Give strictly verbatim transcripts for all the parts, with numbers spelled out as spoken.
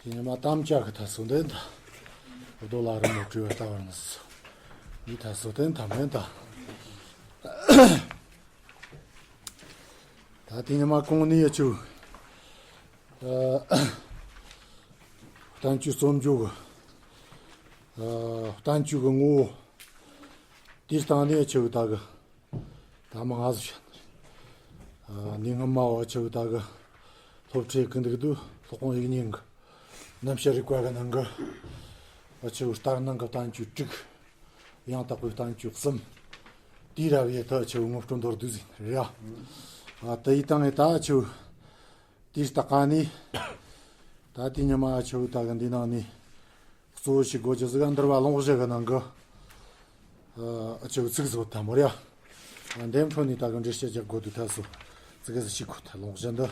དེ་ཉི་མ་གཏམ་བཅའ་གི་ཐ་སོ་འདི་འདི། རྡོ་ལ་རི་མོ་བྲིས་པ་ལྟ་བར་ངེས་སོ། འདི་ཐ་སོ་དེ་འཐམ་མེད་ད། ད་དེ་ཉི་མ་གོང་ནས་ཡ་ཆུ། བསྟན་བཅོས་རྩོམ་རྒྱུ་གི། བསྟན་བཅོས་གི་ངོ་བོ། དེའི་སྟེང་ནས་ཡ་ཆུ་ད་གི། ད་མ་ང་ཟིག་བཤད་ནི་རེད། ཨ་ནི་སྔ་མ་བ་ཆེ་བུ་ད་གི་སློབ་ཁྲིད་གི་འདུག་དུས་སློབ་དཔོན་ཡིག་རྙིང་གི་རྣམ་བཤད་རིག་པ་གི་ནང་གི་བ་ཆེ་བུ་ལྟར་སྣང་གི་བསྟན་བཅོས་དྲུག། ཡང་དག་པའི་བསྟན་བཅོས་གསུམ། དེའི་རབ་ཡེ་ད་ཆེ་བུ་ངོ་སྤྲོད་མདོར་བསྡུས་ཟིན་རེད་ཡ། ཨ་དེ་ཡི་སྟེང་ནས་ད་ཆེ་བུ་དེའི་ལྟག་ཀ་ནས་ད་དེ་ཉི་མ་ཆེ་བུ་ད་གི་འདི་ནང་ནས། གཙོ་བོ་ཞིག་དགོས་ཀྱི་ཟིག་འདུལ་བ་ལོངས་སྤྱོད་ཀྱི་ནང་གི། ཨ་ཆེ་བུ་ཚིག་བཟོ་ཐལ་མོ་རེད་ཡ། འདེམས་ཁྲོད་ནས་ད་གི་འགྲེལ་བཤད་རྒྱག་དགོས་དུས་ཐལ་སོ། ཚིག་གི་ཟིག་ཞིག་གོ་ཐལ་ལོངས་སྤྱོད་འདི།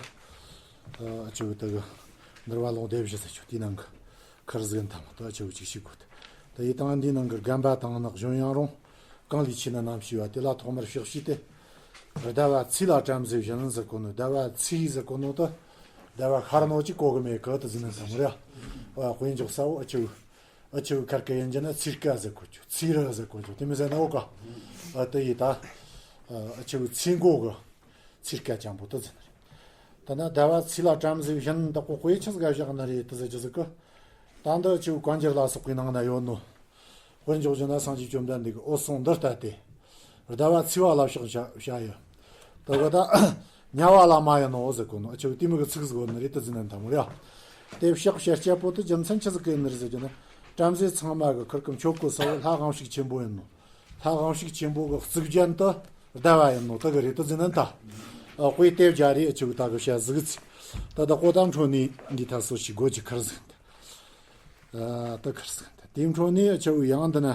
ཨ་ཆེ་བུ་ད་གི་འདུལ་བ་ལོངས་སྡེ་བཞི་ཟེར་ཆོག་དེའི་ནང་གི་ཁར་ཟིག་ཐལ་མོ་ད་ཆེ་བུ་ཅིག་ཞིག་གོ་ཐལ། ད་ཡི་དང་འདིའི་ནང་གི་རྒན་པ་དང་ནི་གཞོན་ཡང་རུང་། གང་ལས་ཆེ་ན་ནམ་ཞུས་པ་དེ་ལ་ཐོག་མར་ཕྱག་བྱས་ཏེ། བཟླ་བ་ཚིག་ལ་བྲམ་ཟེ་བཞིན་ཟེར་གོ་ནོ་བཟླ་བ་ཚིག་ཟེར་གོ་ནོ་ད། བཟླ་བ་ཤར་ནོ་ཅིག་གོ་གི་མེད་གི་དུ་ཟིན་ན་ཐལ་མོ་རེད་ཡ། དཔེ་འཇོག་ས་བོ་ཨ་ཆེ་བུ། ཨ་ཆེ་བུ་ཁར་ཀ་ཡན་ཇི་ན་ཚིག་ཀ་ཟེར་གོ་ཆུ་ཚིག་ར་ཟེར་གོ་ཆུ་དེ་མི་ཟེར་ན་འོ་ཀ། ཨ་དེ་ཡི་ད། ཨ་ཆེ་བུ་ཚིག་མགོ་གི་ཚིག་ཀ་ཅན་པོ་དུ་ཟིན་རེད། ད་ན་བཟླ་བ་ཚིག་ལ་བྲམ་ཟེ་བཞིན་དག་པོ་དཔེ་ཆི་ཟིག་ག་བཞག་ན་རེད་དུ་ཟེར་གི་ཟིག་གི། ད་འདི་ཆེ་བུ་བཀའ་འགྱུར་ལ་སོགས་པའི་ནང་ན་ཡོད་ནོ། དཔེར་འཇོག་བྱས་ན་སངས་རྒྱས་བཅོམ་ལྡན་འདས་ཀྱི་འོད་སྲུང་འདི་ལྟ་སྟེ། བཟླ་བ་ཚིག་པ་ལ་ཕྱག་བྱ་བྱ་ཡི། དེ་གི་ད་དམྱལ་བ་ལ་མ་ཡིན་ནོ་ཟེར་གོ་ནོ་ཨ་ཆེ་བུ་དེ་མོ་གི་ཚིག་ཟིག་ཡོད་ནི་རེད་དུ་ཟིན་ན་ཐལ་མོ་རེད་ཡ། དེ་ཕྱག་བྱ་སྤྱད་པོ་དེ་རྒྱུ་མཚན་ཆི་ཟིག་གི་ཡིན་ནི་རེད་ཟེར་གྱི་ན། བྲམ་ཟེ་ཚང་མ་གི་ཁུར་གི་མཆོག་གི་ས་བོ་ལྷ་དབང་ཕྱུག་ཆེན་པོ་ཡིན་ནོ། ལྷ་དབང་ཕྱུག་ཆེན་པོ་གི་གཙུག་རྒྱན་དུ་བཟླ་བ་ཡིན་ནོ་དེ་གི་རེད་དུ་ཟིན་ན་ཐལ། ཨ་དཔེ་དེ་བྱ་རེད་ཨ་ཆེ་བུ་ད་གི་བྱ་ཟིག་ཚིག་ད་ད་གོ་ད་འཕྲོ་ནས་འདི་ཐལ་སོ་ཞིག་དགོས་ཀྱི་ཁར་ཟིག་ད། ཨ་ད་ཁར་ཟིག་ད་དེའི་འཕྲོ་ནས་ཨ་ཆེ་བུ་ཡང་འདི་ན།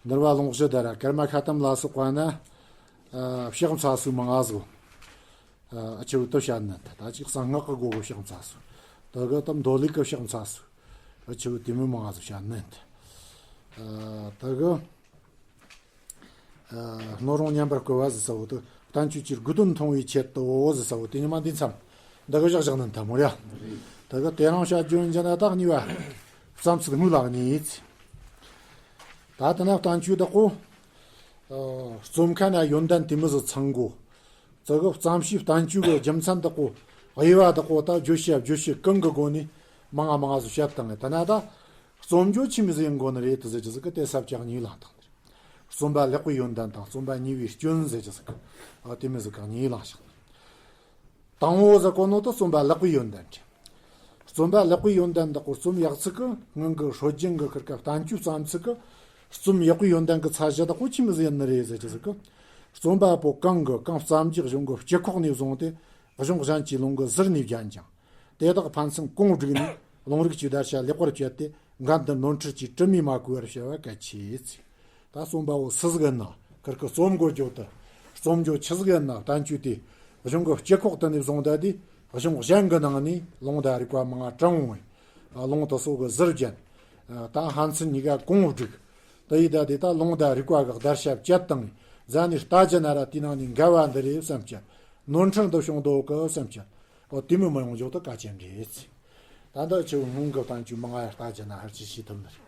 འདུལ་བ་ལོངས་སྤྱོད་ད་ར་ཀརྨ་ཤ་ཏམ་ལ་སོགས་པ་ན། ཨ་ཕྱག་འཚལ་སྲོལ་མང་ང་ཟིག་ཨ་ཨ་ཆེ་བུ་དུ་བྱ་ནན་ད་ད་ཅིག་གསང་སྔགས་ཀྱི་སྒོ་གི་ཕྱག་འཚལ་སྲོལ། དེ་གི་དམ་མདོ་ལུགས་ཀྱི་ཕྱག་འཚལ་སྲོལ། ཨ་ཆེ་བུ་དེ་མོ་མང་ང་ཟིག་བྱ་ནན་ད། ཨ་དེ་གི། ཨ་སྣོད་རུང་མཉམ་པར་བསྐོལ་བ་ཟེར་ས་བོ་དེ་བསྟན་བཅོས་ཀྱི་དགོས་དོན་མཐོང་བའི་ཆེད་དུའོ་ཟེར་ས་བོ་དེ་ཉི་མ་འདི་མཚམས་འདི་གི་བཞག་བཞག་ནི་ཐལ་མོ་རེད་ཡ། དེ་གི་དེ་རང་བྱ་རྒྱུ་ཡིན་གྱི་ན་ད་གཉིས་པ་བརྩམས་ཚུལ་དངོས་ལ་གནས། ད་དེ་ན་བསྟན་བཅོས་དག་གོ། ཨ་རྩོམ་མཁན་ན་ཡོན་ཏན་དེ་མོ་ཟིག་ཚང་དགོ། དེ་གི་བརྩམས་བྱའི་བསྟན་བཅོས་གི་རྒྱུ་མཚན་དག་གོ། དབྱེ་བ་དག་གོ་ད་བརྗོད་བྱ་བརྗོད་བྱེད་གང་གི་སྒོ་ནས་མང་ང་མང་ང་ཟིག་བཤད་བཏང་ངས་དེ་ན་ད། རྩོམ་རྒྱུ་ཆི་མོ་ཟིག་ཡིན་དགོ་ནི་རེད་དུ་ཟེར་རྒྱུ་ཟིག་གི་དེ་ས་བཅད་གཉིས་བླངས་བཏང་ནི་རེད། རྩོམ་པ་ལེགས་པའི་ཡོན་ཏན་དང་རྩོམ་པ་ཉེས་པའི་སྐྱོན་ཟེར་རྒྱུ་ཟིག་གི། ཨ་དེ་མོ་ཟིག་གང་གཉིས་བླངས་བཞག་དང་པོ་ཟེར་གོ་ནོ་དེ་རྩོམ་པ་ལེགས་པའི་ཡོན་ཏན་རེད། རྩོམ་པ་ལེགས་པའི་ཡོན་ཏན་དག་གོ་རྩོམ་ཡག་ཚིག་གི་སྔོན་གི་སྲོལ་རྒྱུན་གི་ཁུར་ཀ་བསྟན་བཅོས་བརྩམས་ཚིག་གི། རྩོམ་ཡག་པའི་ཡོན་ཏན་གི་ཚད་གཞི་དག་གོ་ཆི་མོ་ཟིག་ཡིན་ནི་རེད་ཟེར་རྒྱུ་ཟིག་གི། རྩོམ་པ་པོ་གང་གི་གང་བརྩམས་རྒྱུ་གཞུང་གི་སྤྱི་ཁོག་ནས་བཟུང་སྟེ། གཞུང་གཞན་གྱི་ལུང་གི་ཟུར་ནས་བརྒྱན་ཀྱང་། དེ་དག་ཕན་ཚུན་གོང་བསྒྲིགས་ནས་ལུང་རིགས་ཀྱི་བརྡར་ཤ་ལེགས་པར་བཅད་དེ་འགན་དུ་ནོར་འཁྲུལ་གྱི་དྲི་མས་མ་གོས་པར་བྱ་བ་གལ་ཆེ་ཚེ། ད་རྩོམ་པ་བོ་སུ་ཟིག་ཡིན་ན་ཁུར་གི་རྩོམ་དགོས་རྒྱུ་དེ། རྩོམ་རྒྱུ་ཆི་ཟིག་ཡིན་ན་བསྟན་བཅོས་དེ། གཞུང་གི་སྤྱི་ཁོག་དེ་ནས་བཟུང་ད་དེ་གཞུང་གཞན་གྱི་ནང་ནས་ལུང་དང་རིགས་པ་མང་ང་དྲངས་འོང་བས། ལུང་དེ་སོགས་ཀྱི་ཟུར་བརྒྱན། ད་ཕན་ཚུན་གཉིས་ཀ་གོང་བསྒྲིགས། དེ་ཡི་ད་དེ་ད་ལུང་དང་རིགས་པ་གི་བརྡར་ཤ་བཅད་བཏང་། རྗེས་ནས་ལྟ་རྒྱུ་ན་ར་དེའི་ནང་ནས་འགལ་བ་འདི་རེད་བསམ་གྱི། ནོར་འཁྲུལ་འདི་བྱུང་འདུག་གི་བསམ་གྱི། འོ་དེ་མོ་མི་ཡོང་རྒྱུ་དེ་གལ་ཆེན་རེད། ད་འདི་ཆེ་བོ་སྔོན་གྱི་བསྟན་བཅོས་མང་ང་ལྟ་རྒྱུ་ན་ཕལ་ཆེར་ཤེས་ཐུབ་ནི་རེད།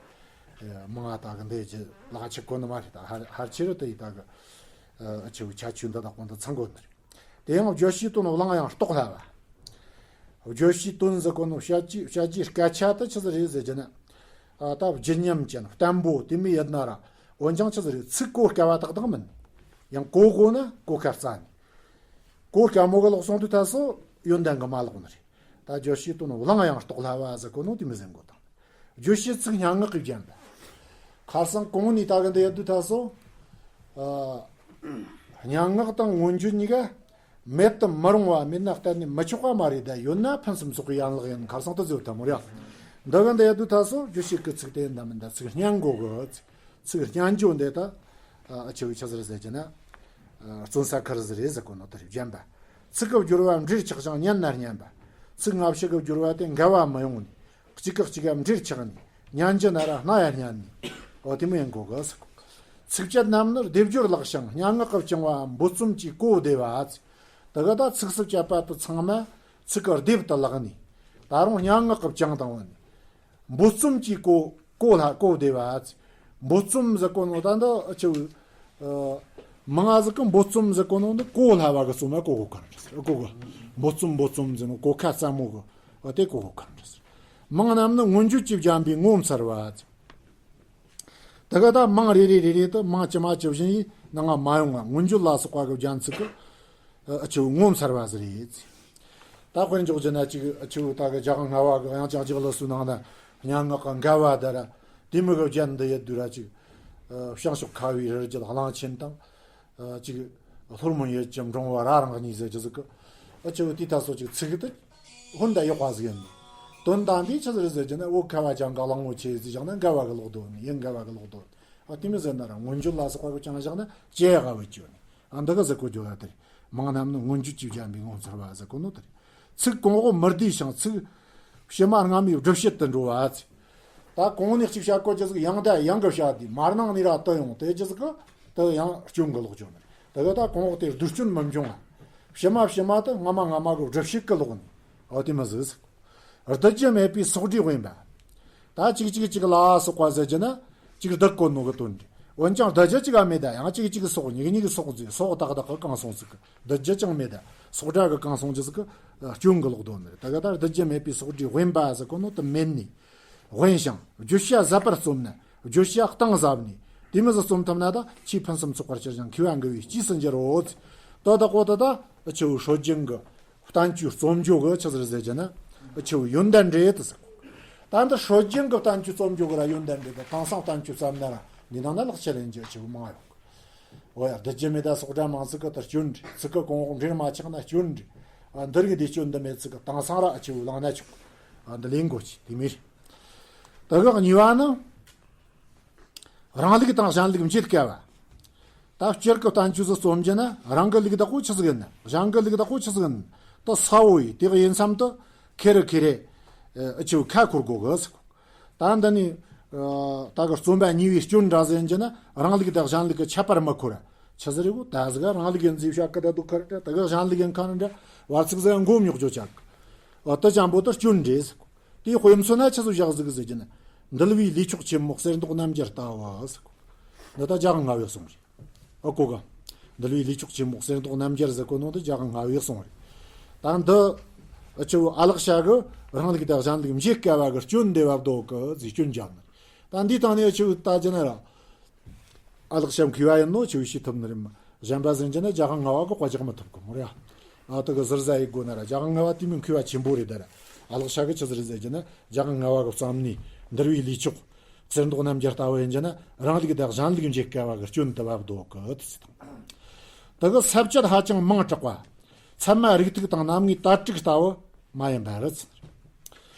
མང་ང་ད་གི་འདི་ཅི་ལག་ཆ་གོ་ནི་མ་རེད། ད་ཕལ་ཕལ་ཆེར་དེ་ཡི་ད་གི་ཆེ་བོ་ཁྱད་ཆོས་འདི་དག་པོ་འདི་ཚང་དགོས་ནི་རེད། དེ་ཡང་བརྗོད་བྱའི་དོན་བླང་ཡང་རྟོགས་སླ་བ། བརྗོད་བྱའི་དོན་ཟེར་གོ་ནོ་བཤད་རྒྱུའི་བཤད་རྒྱུའི་སྐད་ཆ་དེ་ཆི་ཟིག་རེད་ཟེར་རྒྱུ་ན། ཨ་ད་བརྗིད་ཉམས་ཅན་བརྟན་པོ་དེ་མོ་ཡོད་ན་ར། འོན་ཀྱང་ཆི་ཟིག་རེད། ཚིག་གོ་དཀའ་བ་ཏག་ཏག་མིན། ཡང་གོ་གོ་ན་གོ་དཀའ་རྩ་ནས། གོ་དཀའ་མོ་གི་ལོག་སོང་དུས་ད་སོ་ཡོན་ཏན་གི་མ་ལོག་ནི་རེད། ད་བརྗོད་བྱའི་དོན་བླང་ཡང་རྟོགས་སླ་བ་ཟེར་གོ་ནོ་དེ་མོ་ཟེར་གོ་དང་། བརྗོད་བྱའི་ཚིག་སྙན་ངག་གིས་བརྒྱན་པ། ཁ་སང་གོང་ནས་ད་གི་འདི་ཡོད་དུས་ད་སོ། ཨ། སྙན་ངག་དང་མངོན་བརྗོད་གཉིས་ཀ་མེད་དུ་མི་རུང་བ། མེད་ན་གཏན་ནས་མི་ཆོག་པ་མ་རེད། ད་ཡོད་ན་ཕུན་སུམ་ཚོགས་པའི་ཡན་ལག་ཡིན། ཁ་སང་དུ་བཟོས་ཐལ་མོ་རེད། འདི་གི་འདི་ཡོད་དུས་ད་སོ་བརྗོད་བྱའི་གི་ཚིག་དེ་འདྲ་མིན་ད་ཚིག་སྙན་གོ་གི། ཚིག་སྙན་བརྗོད་འདི་ད། ཨ་ཆེ་བོའི་ཆ་ཟེར་ཟེར་གྱི་ན། ཨ་རྩོམ་ས་ཁར་ཟེར་རེད་ཟེར་གོ་ནོ་དེ་རེད། བརྒྱན་པ། ཚིག་གི་སྦྱོར་བ་འབྲེལ་ཆགས་ཤིང་སྙན་ན་སྙན་པ། ཚིག་སྔ་ཕྱི་གི་སྦྱོར་བ་དེ་འགལ་བ་མི་ཡོང་ནས། གཅིག་གིས་གཅིག་ག་འབྲེལ་ཆགས་ནས། སྙན་རྒྱུ་ན་ར་སྣ་ཡ་སྙན་ནས། འོ་དེ་མོ་ཡིན་དགོས་གི་ཟེར་གོ། ཚིགས་བཅད་རྣམས་ནི་སྡེབ་སྦྱོར་ལེགས་ཤིང་སྙན་ངག་གི་བཅིང་བའམ་འབོལ་རྩོམ་གྱིས་གོ་བདེ་བ། དེ་ག་ད་ཚིགས་སུ་བཅད་པ་དེ་ཚང་མ་ཚིག་གི་སྡེབ་དེ་ལེགས་ནས། ད་རུང་སྙན་ངག་གི་བཅིངས་དང་བ་ནས། འབོལ་རྩོམ་གྱིས་གོ་གོ་སླ་གོ་བདེ་བ། འབོལ་རྩོམ་ཟེར་གོ་ནོ་ད་འདི་ཨ་ཆུ། ཨ། མང་ང་ཟིག་གི་འབོལ་རྩོམ་ཟེར་གོ་ནོ་འདི་གོ་སླ་བ་གི་རྩོམ་ཡ་གོ་གོ་ག་རེ་ཟེར་གོ་གོ། འབོལ་རྩོམ་འབོལ་རྩོམ་ཟེར་ནོ་གོ་ཁ་སླ་མོ་གི་ཨ་དེ་གོ་གོ་ག་རེ་ཟེར། མིང་རྣམས་ནི་མངོན་བརྗོད་ཀྱིས་བརྒྱན་པའི་ངོ་མཚར་བ། དེ་ག་ད་མིང་རེ་རེ་རེ་རེ་དུ་མིང་ཇི་མ་ཇི་བཞིན་ཡིན་ནང་ང་མ་ཡོང་ང་མངོན་བརྗོད་ལ་སོགས་པ་གི་རྒྱན་ཚིག་གི་ཨ་ཆུ་ངོ་མཚར་བ་ཟེར་རེད། ད་དཔེར་འཇོག་རྒྱུ་ན་ཅིག་ཨ་ཆུ་ད་གི་རྒྱལ་དབང་ལྔ་པ་གི་དབྱངས་ཅན་ལྗགས་ལུ་སུ་ནང་ན་སྙན་ངག་གི་མགལ་བ་ད་ར་དེ་མོ་གི་རྒྱན་འདི་ཡོད་དུས་ར་ཅིག་ཨ་བྱང་ཕྱོགས་ཁ་བའི་རི་རྒྱལ་གླང་ཆེན་དང་། ཨ་ཅིག་ལྷོ་མོན་ཡུལ་གྱི་འབྲོང་བུ་རྭ་རིང་གཉིས་ཟེར་རྒྱུ་ཟིག་གི་ཨ་ཆུ་དེ་ད་སོ་ཅིག་ཚིག་དེ་ཧོན་ད་ཡོག་པ་ཟིག་ཡིན། དོན་དམ་པའི་ཆི་ཟིག་རེད་ཟེར་རྒྱུ་ན་འོ་ཁ་བ་ཅན་གི་གླང་པོ་ཆེ་ཟེར་བཞག་ན་མགལ་བ་གི་ལོག་དོན་ཡིན། མགལ་བ་གི་ལོག་དོན། ཨ་དེ་མོ་ཟེར་ན་ར་མངོན་བརྗོད་ལ་སོགས་པ་གི་ཅང་བཞག་ན་ཅེ་ག་བུ་ཅོ་ནི། ཨ་འདི་ག་ཟེར་གོ་རྒྱུ་ཡ་དེ་རེད། མིང་རྣམས་ནི་མངོན་བརྗོད་ཀྱིས་བརྒྱན་པའི་ངོ་མཚར་བ་ཟེར་གོ་ནོ་དེ་རེད། ཚིག་གོང་འོག་མི་བདེ་ཞིང་ཚིག་ཕྱི་མ་སྔ་མའི་སྒྲུབ་བྱེད་དུ་འགྲོ་བ་ཚེ། ད་གོང་ནས་གཅིག་བཤད་གོ་རྒྱུ་ཟིག་ཡང་ད་ཡང་གི་བཤད་དེ་མར་ནང་ནས་ར་དུ་ཡོང་དེ་རྒྱུ་ཟིག་གི་དུ་ཡང་སྐྱོན་གི་ལོག་ཅོ་ནི་རེད། དེ་ག་ད་གོང་འོག་དེ་བསྡུར་སྐྱོན་མི་འབྱུང་ང་། ཕྱི་མ་ཕྱི་མ་དུ་སྔ་མ་སྔ་མ་གི་སྒྲུབ་བྱེད་གི་ལོག་ནི། འོ་དེ་མོ་ཟིག་ཟེར། རྡུལ་རྒྱུ་མེད་པའི་སོགས་སྒྲས་དབེན་པ། ད་གཅིག་གཅིག་གཅིག་ལ་སོགས་པ་ཟེར་རྒྱུ་ན་གཅིག་རྡུལ་གོ་ནོ་གི་དོན་རེད། འོན་ཀྱང་རྡུལ་རྒྱུ་གཅིག་ག་མེད་ད་ཡང་གཅིག་གཅིག་སོགས་གཉིས་གཉིས་སོགས་ཟེར་སོགས་དག་དག་གི་གང་སོང་ཟིག་གི་རྡུལ་རྒྱུ་ཅང་མེད་ད་སོགས་སྒྲ་གི་གང་སོང་རྒྱུ་ཟིག་གི་སྐྱོན་གི་ལོག་དོན་རེད། ད་ག་ད་རྡུལ་རྒྱུ་མེད་པའི་སོགས་སྒྲས་དབེན་པ་ཟེར་གོ་ནོ་དུ་མེད་ནི། དབེན་ཞིང་བརྗོད་བྱ་ཟད་པར་རྩོམ་ན་བརྗོད་བྱ་གཏིང་ཟབ་ནས་དེ་མོ་ཟིག་རྩོམ་ཐུབ་ན་ད་ཆོས་ཕུན་སུམ་ཚོགས་པར་གྱུར་ཞིང་མཁས་པ་མགུ་བའི་དཀྱིལ་སུ་འགྱུར་རོ། ད་ད་གོ་ད་ད་ཆུ་སྲོལ་རྒྱུན་གི་བསྟན་བཅོས་རྩོམ་རྒྱུ་གི་ཆི་ཟིག་རེད་ཟེར་རྒྱུ་ན་ཆུ་ཡོན་ཏན་རེད་དུ་ཟེར། ད་འདི་སྲོལ་རྒྱུན་གི་བསྟན་བཅོས་རྩོམ་རྒྱུ་གི་ར་ཡོན་ཏན་རེད་དུ་དེང་སང་བསྟན་བཅོས་བརྩམས་ན་ར་འདི་ནང་ན་ལག་ཆ་ལེན་རྒྱུ་ཆུ་མང་ཡོང་གི། འོ་ཡ་རྡུལ་རྒྱུ་མེད་ད་སོགས་སྒྲ་མང་ཚིག་གི་དུ་སྐྱོན་རེད། ཚིག་གི་གོང་འོག་འབྲེལ་མ་ཆགས་ན་སྐྱོན་རེད། ཨ་འདི་རིགས་འདི་སྐྱོན་འདི་མེད་ཚིག་གི་དེང་སང་ར་ཨ་ཆུ་བླངས་ན་ཆོག་ཨ་འདི་ལེན་དགོས་ཆི་དེ་མོ་རེད། དེ་གི་གཉིས་པ་ནི། རང་ལུགས་དང་གཞན་ལུགས་འབྱེད་དཀའ་བ། ད་སྤྱིར་གི་བསྟན་བཅོས་སུ་རྩོམ་རྒྱུ་ན་རང་གི་ལུགས་བདག་པོ་ཆི་ཟིག་ཡིན། གཞན་གི་ལུགས་བདག་པོ་ཆི་ཟིག་ཡིན། དེ་གསལ་བོ་ཡིན། དེ་གི་ཡིན་མཚམས་དེ་ཁེ་རེ་ཁེ་རེ་ཨ་ཆུ་ཁ་འཁོར་དགོས་གི་ཟེར། ད་འདི་ནི་ཨ་ད་གི་རྩོམ་པ་གཉིས་པའི་སྐྱོན་འདྲ་ཟེར་རྒྱུ་ན་རང་ལུགས་དང་གཞན་ལུགས་གི་ཁྱད་པར་མི་འཁོར། ཆི་ཟིག་རེད་གོ་ད་ཟིག་རང་ལུགས་ཡིན་ཟིག་བཤད་གི་ད་དུ་ཁར་འདྲ་ད་གི་གཞན་ལུགས་ཡིན་ཁར་འདྲ་བར་ཚིག་ཟིག་མགོ་རྙོག་རྒྱུ་ཆགས་གི་ཨ་དེ་ཅན་པོ་དེ་སྐྱོན་རེད་ཟེར། དེའི་དཔེ་མཚོན་ན་ཆི་ཟིག་བཞག་ཟིག་ཟེར་རྒྱུ་ན། འདུལ་བའི་ལུས་མཆོག་ཆེན་མོ་གསེར་མདོག་རྣམ་རྒྱལ་ལྟ་བུ་ཟེར་གོ། འདི་ད་རྒྱལ་དབང་ལྔ་པའི་གསུང་རེད། ཨ་གོ་ག་འདུལ་བའི་ལུས་མཆོག་ཆེན་མོ་གསེར་མདོག་རྣམ་རྒྱལ་ཟེར་གོ་ནོ་འདི་རྒྱལ་དབང་ལྔ་པའི་གསུང་རེད། ད་འདི་ཨ་ཆུ་ཨ་ལགས་ཤ་གི་རང་ལུགས་དང་གཞན་ལུགས་འབྱེད་དཀའ་བ་གི་སྐྱོན་འདི་བབ་དོ་གི་ཟིག་སྐྱོན་རྒྱབ་ནི། ད་འདིའི་སྟེང་ནས་ཨ་ཆུ་ལྟ་རྒྱུ་ན་ར། ཨ་ལགས་ཤ་མཁས་པ་ཡིན་ནོ་ཆུ་ཤེས་ཐུབ་ནི་རེད་མ། གཞན་པ་ཟེར་རྒྱུ་ན་རྒྱལ་དབང་ལྔ་པ་གི་བཀའ་རྒྱག་མི་ཐུབ་གི་མོ་རེད། ཨ་དེ་གི་ཟུར་ཟ་ཡི་དགོས་ན་ར་རྒྱལ་དབང་ལྔ་པ་དེ་མིན་མཁས་པ་ཆེན་པོ་རེད་ད་ར། ཨ་ལགས་ཤ་གི་ཆི་ཟིག་རེད་ཟེར་རྒྱུ་ན་རྒྱལ་དབང་ལྔ་པ་གི་བརྩམས་ནི་འདུལ་བའི་ལུས་མཆོག་གསེར་མདོག་རྣམ་རྒྱལ་ལྟ་བུ་ཡིན་རྒྱུ་ན་རང་ལུགས་དང་གཞན་ལུགས་འབྱེད་དཀའ་བ་གི་སྐྱོན་དུ་བབ་འདུག་གི་དེ་ཟེར་དང་། དེ་གི་ས་བཅད་ཧ་ཅང་མང་དྲགས་པ། ཚད་མ་རིགས་ཐིགས་དང་རྣམ་ངེས་དར་དྲུག་ལྟ་བུ་མ་ཡིན་པ་རེད།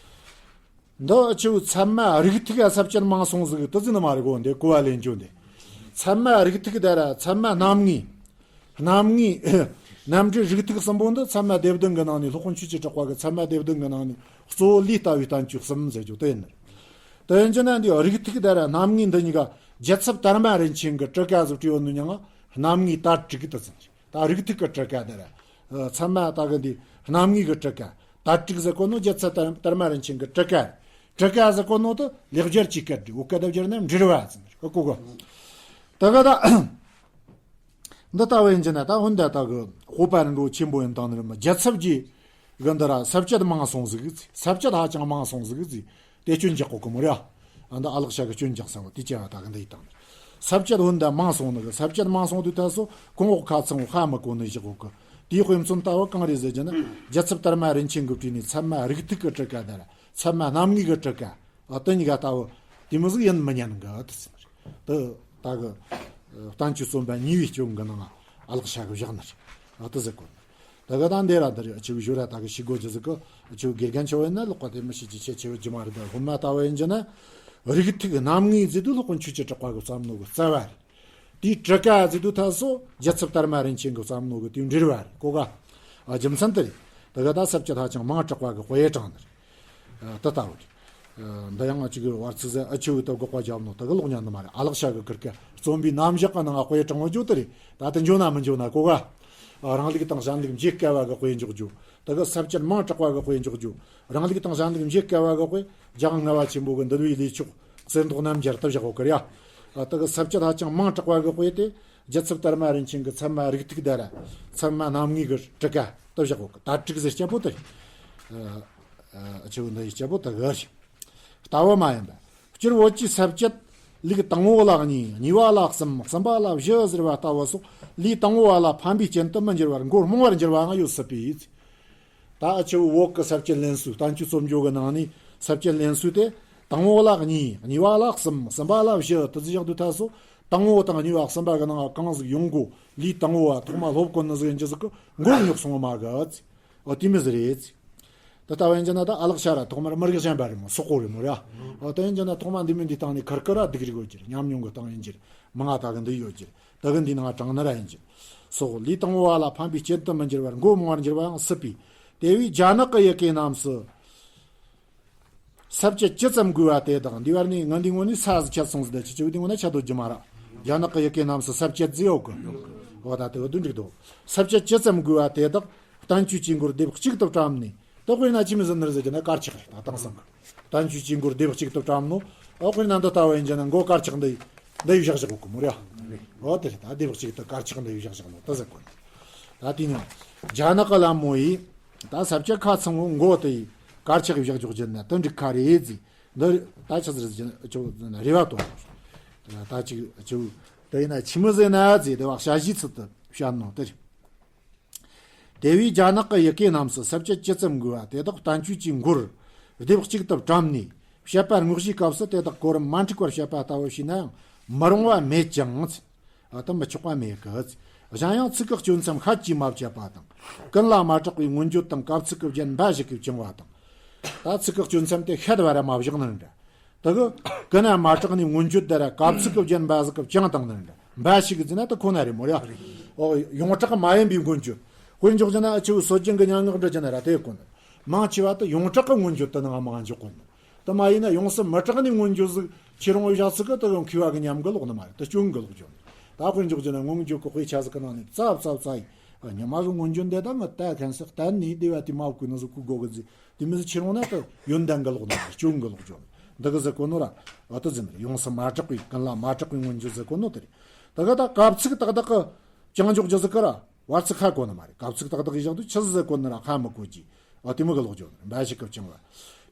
འདི་ཆུ་ཚད་མ་རིགས་ཐིགས་ཚབ་བྱེད་མང་སོང་ཟིག་དུ་ཟིན་མ་རེད་གོ་འདི་གོ་བ་ལེན་རྒྱུ་འདི། ཚད་མ་རིགས་ཐིགས་དེ་ར་ཚད་མ་རྣམ་ངེས། རྣམ་ངེས། རྣམ་འགྲེལ་རིགས་ཐིགས་གསུམ་པོ་འདི་ཚད་མ་སྡེ་བདུན་གི་ནང་ནས་སློབ་དཔོན་ཆོས་ཀྱི་གྲགས་པ་གི་ཚད་མ་སྡེ་བདུན་གི་ནང་ནས་གཙོ་བོ་ལས་ལྟ་བའི་བསྟན་བཅོས་གསུམ་ཟེར་རྒྱུ་དེ་ཡིན། དེ་ཡིན་རྒྱུ་ན་འདི་རིགས་ཐིགས་དེ་ར་རྣམ་ངེས་འདི་གཉིས་ཀ་རྒྱལ་ཚབ་དར་མ་རིན་ཆེན་གི་ཊཱི་ཀ་ཟིག་བྲིས་ཡོད་ནོ་མྱང་ང་རྣམ་ངེས་དར་དྲུག་གི་དུ་ཟིན། ད་རིགས་ཐིགས་ཀྱི་ཊཱི་ཀ་དེ་ར། ཚད་མ་ད་གི་འདི་རྣམ་ངེས་ཀྱི་ཊཱི་ཀ་དར་དྲུག་ཟེར་གོ་ནོ་རྒྱལ་ཚབ་དར་དར་མ་རིན་ཆེན་གྱི་ཊཱི་ཀ་ཊཱི་ཀ་ཟེར་གོ་ནོ་དུ་ལེགས་སྦྱར་གྱི་སྐད་འདི་འུ་སྐད་དུ་བསྒྱུར་ན་འགྲེལ་བ་ཟེར་ནི་རེད་གོ་གོ། ད་ག་ད་འདི་ལྟ་བུ་ཡིན་གྱི་ན་ད་འོན་ད་ད་གི་སྤོབས་པ་རི་འགྲོ་ཆེན་པོ་ཡིན་དང་ནི་རེད་མ། རྒྱལ་ཚབ་ཀྱི་གི་འདི་ར་ས་བཅད་མང་སོང་ཟིག་ས་བཅད་ཧ་ཅང་མང་སོང་ཟིག་ཟིག་དེ་སྐྱོན་རྒྱག་གོ་གི་མོ་རེད། ཨ་འདི་ཨ་ལགས་ཤ་གི་སྐྱོན་རྒྱག་ས་བ་དེ་བྱ་བ་ད་གི་འདི་ཡི་དང་། ས་བཅད་འོན་ད་མང་སོང་ནི་གི་ས་བཅད་མང་སོང་དུས་ད་སོ་གོང་འོག་ཁ་ཚང་ཧ་མི་གོ་ནི་བཞག་གོ་གི། དེའི་དཔེ་མཚོན་ལྟ་བུ་གང་རེད་ཟེར་རྒྱུ་ན་རྒྱལ་ཚབ་དར་མ་རིན་ཆེན་གི་བྲིས་ནི་ཚད་མ་རིགས་ཐིགས་གི་ཊཱི་ཀ་དེ་ར་ཚད་མ་རྣམ་ངེས་གི་ཊཱི་ཀ་ཨ་དེ་གཉིས་ཀ་ལྟ་བུ་དེ་མོ་ཟིག་ཡིན་མི་ཉན་གི་དེ་ཟེར་ནི་རེད། དེ་ད་གི་བསྟན་བཅོས་རྩོམ་པ་གཉིས་པའི་སྐྱོན་གི་ནང་ཨ་ལགས་ཤ་གི་བཞག་ནི་རེད། ཨ་དེ་ཟེར་གོ་ནི། ད་ག་ད་འདི་ར་འདི་རེད། ཨ་ཆུ་ཞོ་ར་ད་གི་ཤི་གོ་རྒྱུ་ཟིག་གི་ཨ་ཆུ་དགེ་རྒན་ཆོ་བས་ན་ལོག་པ་དེ་མི་ཤེས་ཀྱི་ཆེ་ཆེ་བ་ཇི་མ་རེད། ད་སློབ་མ་ལྟ་བུ་ཡིན་གྱི་ན་རིགས་ཐིགས་རྣམ་ངེས་ཟེར་དུས་སློབ་དཔོན་ཆོས་ཀྱི་གྲགས་པ་གི་བརྩམས་ནོ་གི་རྩ་བ་རེད། དེའི་ཊཱི་ཀ་ཟེར་དུས་ད་སོ་རྒྱལ་ཚབ་དར་མ་རིན་ཆེན་གི་བརྩམས་ནོ་གི་དེའི་འགྲེལ་བ་རེད་གོ་ག་ཨ་རྒྱུ་མཚན་དེ་རེད། ད་ག་ད་ས་བཅད་ཧ་ཅང་མང་དྲགས་པ་གི་དཔེ་དྲངས་ནི་རེད། ད་ལྟ་བུ་རེད། འདི་ཡང་ཅིག་བར་ཚིགས་ཟེར་ཨ་ཆུ་ད་འགོག་པ་རྒྱབ་ནོ་ད་གི་ལོག་ཉན་ནི་མ་རེད། ཨ་ལགས་ཤ་གི་ཀིར་ཀ་རྩོམ་པའི་རྣམ་གཞག་གི་ནང་ང་དཔེ་དྲངས་བ་བརྗོད་དེ་རེད། ད་དེ་འཇོན་ན་མི་འཇོན་ན་གོ་ག་རང་ལུགས་དང་གཞན་ལུགས་འབྱེད་དཀའ་བ་གི་དཔེ་འཇོག་རྒྱུ། དེ་གི་ས་བཅད་མང་དྲགས་པ་གི་དཔེ་འཇོག་རྒྱུ། རང་ལུགས་དང་གཞན་ལུགས་འབྱེད་དཀའ་བ་གི་དཔེ་རྒྱལ་དབང་ལྔ་པ་ཆེན་པོ་གི་འདུལ་བའི་ལས་ཆོག་གསེར་མདོག་རྣམ་རྒྱལ་དུ་བཞག་ཡོད་གི་རེད་ཡ། དེ་གི་ས་བཅད་ཧ་ཅང་མང་དྲགས་པ་གི་དཔེ་དེ་རྒྱལ་ཚབ་དར་མ་རིན་ཆེན་གི་ཚད་མ་རིགས་ཐིགས་དར། ཚད་མ་རྣམ་ངེས་གི་དྲུག་ཀ་དུ་བཞག་ཡོད་གི། ད་དྲུག་ཟེར་སྐྱ་པོ་དེ་རེད། ཨ་ཆེ་བོ་འདི་ཡི་སྐྱ་པོ་དེ་གི་རེད། ལྟ་བུ་མ་ཡིན་པ། སྤྱིར་བོད་ཀྱི་ས་བཅད་ལུགས་དང་པོ་ལ་གཉིས། གཉིས་པ་ལ་གསུམ། གསུམ་པ་ལ་བཞི་ཟེར་བ་ལྟ་བུ་སོགས་ལུགས་དང་པོ་བ་ལ་ཕན་པའི་རྐྱེན་དུ་མི་འགྱུར་བར་མགོ་རྨོངས་པར་འགྱུར་བའང་ཡོད་སྲིད་པས། ད་ཨ་ཆེ་བོ་བོད་ཀྱི་ས་བཅད་ལེན་ཚུལ། བསྟན་བཅོས་རྩོམ་སྦྱོར་གྱི་ནང་ནས་ས་བཅད་ལེན་ཚུལ་དེ། དང་པོ་ལ་གཉིས། གཉིས་པ་ལ་གསུམ། གསུམ་པ་ལ་བཞི་དེ་ཚོ་བཞག་དུས་ད་སོ། དང་པོ་དང་གཉིས་པ་གསུམ་པ་གི་ནང་གང་ཟིག་ཡོང་དགོས། ལུགས་དང་པོ་བ་ཐོག་མ་སློབ་དགོས་ནི་ཟིག་ཡིན་རྒྱུ་ཟིག་གི་མགོ་རྨོངས་སོང་བ་མ་གི། འོ་དེ་མོ་ཟིག་རེད། ད་ལྟ་བ་ཡིན་རྒྱུ་ན་ད་ཨ་ལགས་ཤ་ར་ཐོག་མར་མི་རིགས་གཞན་པ་རེད་མོ། སོག་པོ་རེད་མོ་ར། འོ་དེ་ཡིན་རྒྱུ་ན་ཐོག་མ་འདི་མོ་འདི་སྟེང་ནས་ཁུར་ཁུར་ར་སྡུག་རིགས་ཡོད་རྒྱུ་རེད། ཉམས་མྱོང་གི་སྟེང་ཡིན་རྒྱུ་རེད། མང་ང་ད་གི་འདི་ཡོད་རྒྱུ་རེད། ད་གི་འདི་ནང་དྲངས་ནི་ར་ཡིན་རྒྱུ་རེད། སོག་ལུགས་དང་པོ་བ་ལ་ཕན་པའི་རྐྱེན་དུ་མི་འགྱུར་བར་མགོ་རྨོངས་པར་འགྱུར་བའང་སྲིད་པས། དེ་བས་རྒྱ་ནག་གི་ཡི་གེ་རྣམས་སུ་ས་བཅད་ཇི་ཙམ་དགོས་པ་དེ་དང་། འདི་བར་ནས་ང་འདི་ངོ་ནས་ས་ཟིག་ཆད་སོང་ཟིག་ད་ཅི་ཅི་འདི་ངོ་ན་ཆད་དོ་རྒྱུ་མ་ར། རྒྱ་ནག་གི་ཡི་གེ་རྣམས་སུ་ས་བཅད་ཟིག་ཡོད་གི། འོ་ད་དེ་བ་དུ་འགྲིག་དོ། ས་བཅད་ཇི་ཙམ་དགོས་པ་དེ་དག་བསྟན་བཅོས་ཀྱི་མགུར་སྡེབ་གཅིག་ཏུ་བཀྲམ་ནས། དེ་དཔེར་ན་ཅི་མི་ཟིན་ནི་རེད་ཟེར་རྒྱུ་ན་དཀར་ཆག་རེད། ད་དེང་སང་གི་བསྟན་བཅོས་ཀྱི་མགུར་སྡེབ་གཅིག་ཏུ་བཀྲམ་ནོ། ཨོ་དཔེར་ན་འདི་ལྟ་བུ་ཡིན་རྒྱུ་ན་མགོ་དཀར་ཆག་འདི་འདི་ཡི་བཞག་བཞག་གོ་མོ་རེད། འོ་དེ་རེད། ད་སྡེབ་གཅིག་ཏུ་དཀར་ཆག་འདི་ཡི་བཞག་བཞག་ནོ་ད་ཟེར་གོ་ནི། ད་དེ་ནི་རྒྱ་ནག་གི་ལམ་མོ་ཡིས་ད་ས་བཅད་ཁ་ཚང་བོ་མགོ་དེ་ཡི་དཀར་ཆག་ཡི་བཞག་འཇོག་རྒྱུ་ན་དེ་འགྲིག་ཁ་རེད་ཟེར། འདི་ད་ཆི་ཟེར་ཟེར་ཅོ་རེ་བ་དོ། ད་ཅིག་ཅོ་དེ་ཡིན་ན་ཆི་མི་ཟེར་ན་ཟེར་དེ་བ་ཞ་ཞི་ཚུལ་དུ་བཤད་ནོ་དེ་རེད། དེ་བས་རྒྱ་ནག་གི་ཡི་གེ་རྣམས་སུ་ས་བཅད་ཇི་ཙམ་དགོས་པ་དེ་དག་བསྟན་བཅོས་ཀྱི་མགུར་སྡེབ་གཅིག་ཏུ་བཀྲམ་ནས་བཤད་པ་དངོས་གཞིའི་སྐབས་སུ་དེ་དག་གོ་རིམ་མ་འཁྲུགས་པར་བཤད་པ་ལྟ་བུ་བྱས་ན་ཡང་མི་རུང་བ་མེད་ཀྱང་། ཨ་དེ་མི་ཆོག་པ་མེད་གི། གཞན་ཡང་ཚིག་གི་གཅོད་མཚམས་ཤད་ཀྱིས་མ་བཅད་པ་དང་། ཀུན་ལ་མ་གྲགས་པའི་མངོན་བརྗོད་དང་གབ་ཚིག་གི་རྒྱན་འབའ་ཞིག་གིས་བཅིངས་པ་དང་། ད་ཚིག་གི་གཅོད་མཚམས་དེ་ཤད་བ་ར་མ་བཞག་ནི་འདྲ། དེ་གི་ཀུན་ལ་མ་གྲགས་ནས་མངོན་བརྗོད་དེ་ར་གབ་ཚིག་གི་རྒྱན་འབའ་ཟིག་གིས་བཅིངས་བཏང་ནི་འདྲ། འབའ་ཞིག་གི་ཟེར་ན་དེ་ཁོ་ན་རེད་མོ་ར། ཨོ་ཡོངས་གྲགས་མ་ཡིན་པའི་མངོན་བརྗོད། དཔེར་འཇོག་རྒྱུ་ན་ཨ་ཆུ་སྲོལ་རྒྱུན་གྱི་སྙན་ངག་འབྲི་རྒྱུ་ན་ར་དེ་ཡོད་གོ་ནི། མང་ཆེ་བ་དེ་ཡོངས་གྲགས་ཀྱི་མངོན་བརྗོད་དེ་ནང་མ་འཇོག་གོ་ནི། དེ་མ་ཡིན་ན་ཡོངས་སུ་མི་གྲགས་ནས་མངོན་བརྗོད་ཟིག་ཁྱེར་འོང་བཞག་ཚིག་གི་དེ་ཡང་མཁས་པ་གི་ཉམས་གི་ལོག་ནི་མ་རེད། དེ་སྐྱོན་གི་ལོག་བརྗོད་ནི། ད་དཔེར་འཇོག་རྒྱུ་ན་མངོན་བརྗོད་གི་དཔེ་ཆ་ཟིག་གི་ནང་ནས་བཙལ་བཙལ་བཙལ་ཡིན། ཉི་མ་ཟིག་མངོན་བརྗོད་འདི་ད་ངི་ལྟ་མཁན་ཟིག་གཏན་ནས་བདེ་བ་དེ་མ་བཀོད་ནི་ཟིག་བཀོད་དགོ་གི་ཟིག་དེ་མི་ཟིག་ཁྱེར་འོང་ན་དེ་ཡོན་ཏན་གི་ལོག་ནི་མ་རེད། སྐྱོན་གི་ལོག་བརྗོད་ནི། འདི་གི་ཟིག་གོ་ནོ་ར་ཨ་དེ་ཟིག་མ་རེད། ཡོངས་སུ་མ་གྲགས་པའི་ཀུན་ལ་མ་གྲགས་པའི་མངོན་བརྗོད་ཟིག་གོ་ནོ་དེ་རེད། དེ་གི་ད་གབ་ཚིག་ཏག་ཏག་གི་བཅིངས་འཇོག་རྒྱུ་ཟིག་གི་ར། བར་ཚིག་ཁ་གོ་ནི་མ་རེད། གབ་ཚིག་ཏག་ཏག་གི་བཞག་དུས་ཆི་ཟིག་གོ་ནི་ར་ཁ་མི་གོ་གི། ཨ་དེ་མོ་གི་ལོག་བརྗོད་ནི་རེད། འབའ་ཞིག་གིས་བཅིངས་པ།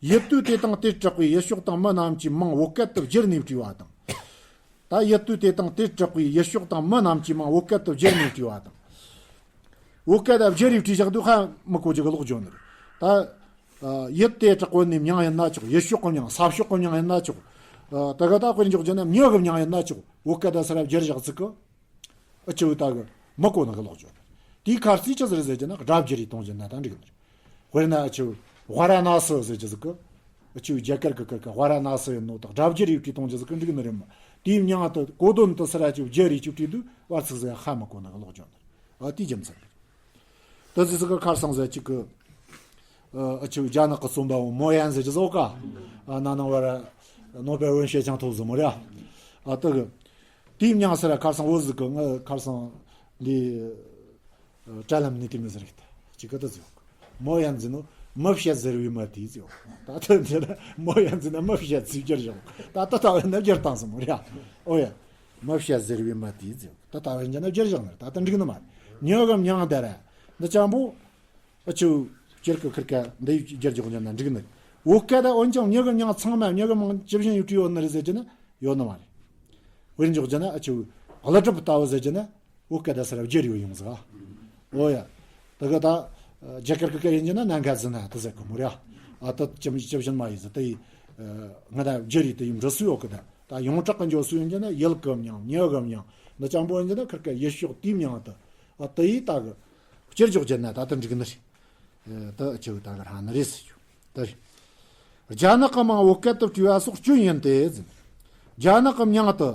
ཡུལ་དུས་དེ་དང་དེར་གྲགས་པའི་ཡུལ་ཕྱོགས་དང་མི་རྣམས་ཀྱི་མིང་བོད་སྐད་དུ་བསྒྱུར་ནས་བྲིས་པ་དང་། ད་ཡུལ་དུས་དེ་དང་དེར་གྲགས་པའི་ཡུལ་ཕྱོགས་དང་མི་རྣམས་ཀྱི་མིང་བོད་སྐད་དུ་བསྒྱུར་ནས་བྲིས་པ་དང་། བོད་སྐད་དུ་བསྒྱུར་རེ་བྲིས་བཞག་དུས་ཁ་མི་གོ་རྒྱུ་གི་ལོག་བརྗོད་ནི་རེད། ད་ཡུལ་དེ་གྲགས་པོ་ནི་མིང་ཡིན་ན་ཆོག་ཡུལ་ཕྱོགས་གི་མིང་། ས་ཕྱོགས་གི་མིང་ཡིན་ན་ཆོག་ད་ག་ད་དཔེར་འཇོག་རྒྱུ་ན་མྱི་གི་མིང་ཡིན་ན་ཆོག་བོད་སྐད་དུ་ས་ར་བསྒྱུར་བཞག་ཚིག་གི་ཨ་ཆུ་ད་གི་མི་གོ་ནི་གི་ལོག་བརྗོད། དེའི་ཁ་རྩིས་ཅི་ཟེར་ཟེར་རྒྱུ་ན་སྒྲ་བསྒྱུར་རེ་གཏོང་རྒྱུ་ན་ད་འགྲིག་ནི་རེད། དཔེར་ན་ཨ་ཆུ་ཝཱ་ར་ཎ་སི་ཟེར་རྒྱུ་ཟིག་གི་ཨ་ཆུ་རྒྱ་གར་གི་ཁུར་གི་ཝཱ་ར་ཎ་སི་ཡིན་ནོ་ད་སྒྲ་བསྒྱུར་རེ་བྲིས་གཏོང་རྒྱུ་ཟིག་གི་འགྲིག་ནི་རེད་མོ། དེའི་མྱིང་དུ་གོ་དོན་དུ་ས་ར་ཆུ་བསྒྱུར་རེ་ཆུ་བྲིས་དུས་བར་ཚིག་ཟིག་ཧ་མི་གོ་ནི་གི་ལོག་བརྗོད་ནི་རེད། ཨ་དེའི་རྒྱུ་མཚན་རེད། ད་ཟི་ཟི་གི་ཁར་སང་ཟེར་གཅིག་གི་ཨ་ཆུ་རྒྱ་ནག་གི་རྩོམ་པ་བོ་མོ་ཡན་ཟེར་གྱི་ཟོ་ཀ་ཨ་ན་ནང་བར་ནོ་བེལ་文学奖ཐོབ་ཟིན་མོ་རེད། ཨ་ད་གི་དེའི་མྱིང་ཟེར་ཁར་སང་བོ་ཟི་གི་ང་ཁར་སང་འདི་ཨ་དྲ་ལམ་ནས་དེ་མི་ཟེར་གི་ད་གཅིག་གི་ད་ཟི་ཡོ་མོ་ཡན་ཟི་ནོ་མི་བཤད་ཟེར་བའི་མི་དེ་ཟི་ཡོ། ད་ད་འདི་ན་མོ་ཡན་ཟི་ན་མི་བཤད་ཟི་བསྒྱུར་བཞག་ད་ད་ད་བས་ན་བསྒྱུར་བཏང་ཟིན་མོ་རེད། ཨོ་ཡ་མི་བཤད་ཟེར་བའི་མི་དེ་ཟི་ཡོ། ད་ད་བས་འཇན་ན་བསྒྱུར་བཞག་ནི་རེད། ད་ད་འགྲིག་ནི་མ་རེད། མྱི་གི་མྱིང་དེ་ར་འདི་ཅང་པོ། ཨ་ཆུ་སྤྱིར་གི་ཁིར་ཀ་འདི་ཡུལ་རྒྱལ་འཇོག་ཉན་ན་འགྲིག་ནི། བོད་སྐད་ད་འོན་ཀྱང་མྱི་གི་མྱིང་ཚང་མ་མྱི་གི་མིང་ཇི་བཞིན་ཡོད་བྲིས་ཡོད་ནི་རེད་ཟེར་གྱི་ན་ཡོད་ནི་མ་རེད། དཔེར་འཇོག་གྱི་ན་ཨ་ཆུ་ཀླུ་སྒྲུབ་ལྟ་བུ་ཟེར་གྱི་ན་བོད་སྐད་ད་སར་བསྒྱུར་ཡོད་ཡོང་ཟིག་ཨོ་ཡ། ད་གི་ད་རྒྱ་གར་གི་སྐད་ཡིན་གྱི་ན་ནན་ག་ཟི་ན་ད་ཟེར་གི་མོ་རེད། ཨ་ད་ཇི་ཇི་བཞིན་མ་ཡིན་ཟིག་དེ་ཡི་ང་ད་བསྒྱུར་ཡི་དེ་ཡི་འབྲི་སྲོལ་ཡོད་གི་ད། ད་ཡོངས་གྲགས་གི་འཇོག་སྲོལ་ཡིན་གྱི་ན་ཡུལ་གི་མྱིང་མྱི་གི་མྱིང་འདི་ཅང་པོ་ཡིན་གྱི་ན་ཁིར་ཀ་ཡུལ་ཕྱོགས་དེའི་མྱིང་དུ་ཨ་དེ་ཡི་ད་གི་སྤྱིར་འཇོག་རྒྱུ་ན་ད་ལྟ་འགྲིག་ནི་རེད། ད་ཆེ་བོ་ད་གི་རང་ནི་རེད་ཟེར་རྒྱུ་དེ་རེད། རྒྱ་ནག་གི་མིང་བོད་སྐད་དུ་བྲིས་པ་སོགས་སྐྱོན་ཡིན་ཏེ་ཟེར། རྒྱ་ནག་གི་མྱིང་དུ་